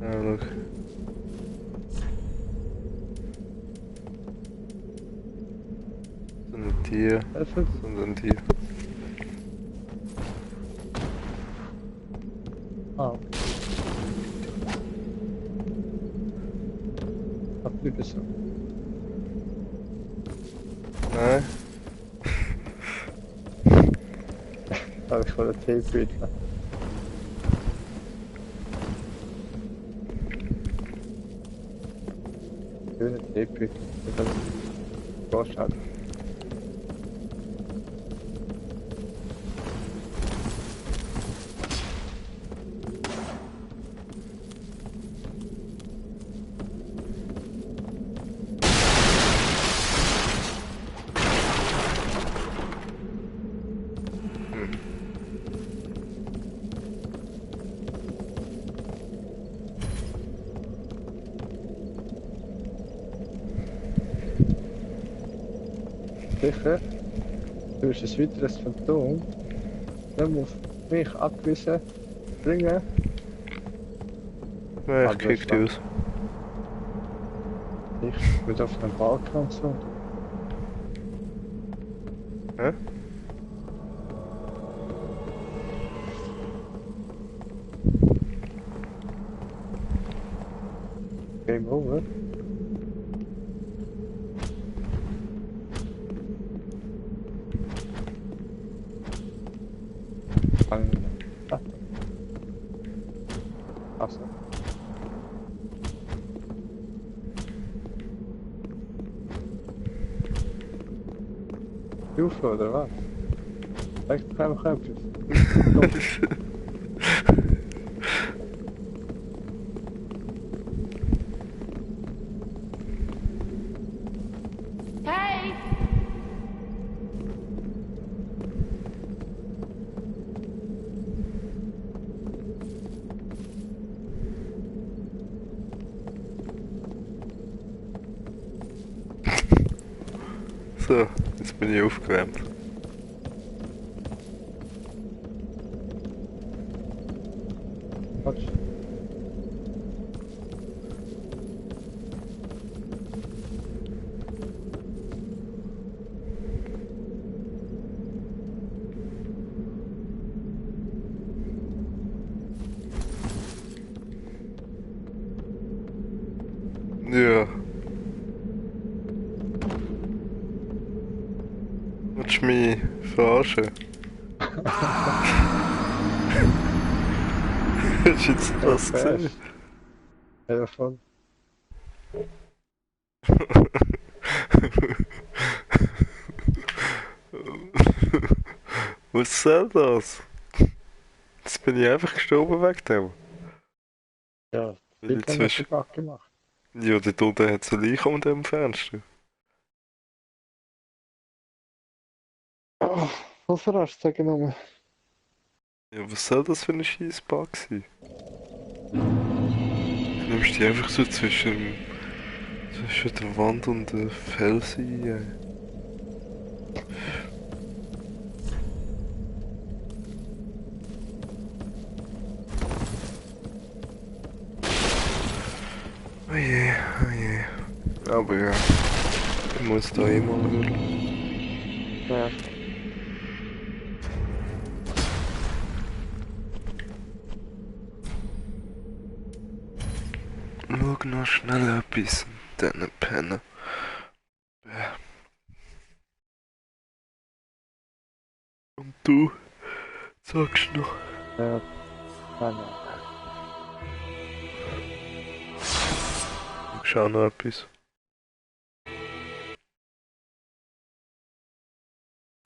Ah, schau. So ein Tier. So ein Tier. Ah. Hab du das? Nein. Habe ich voll Tape wieder. Schöne Tape wieder. Das ist Vorschlag. sicher. Du bist ein weiteres Phantom. Dann auf mich abgewiesen. Springen. Ja, ich krieg die aus. Ich bin auf einem Balkon so. Hä? Game over. Achso. Stufe oder was? Sag doch einfach etwas. Hey! So, jetzt bin ich aufgewärmt. Quatsch. Ja. Willst du mich verarschen? Hast du jetzt das gesehen? Ja, voll. Was soll das? Jetzt bin ich einfach gestorben wegen dem. Ja, Weil die haben das auch gemacht. Ja, dort unten hat es eine Leiche unter dem Fenster. Oh, was verarscht, sag ich nochmal. Ja, was soll das für ein scheiß Bug sein? Du nimmst die einfach so zwischen der Wand und der Felsen ein. Oh je, oh je. Aber ja, ich muss da eh mal hören. Ja. Schau noch schnell etwas und dann pennen. Ja. Und du sagst noch. Ja. Nein. Schau noch etwas.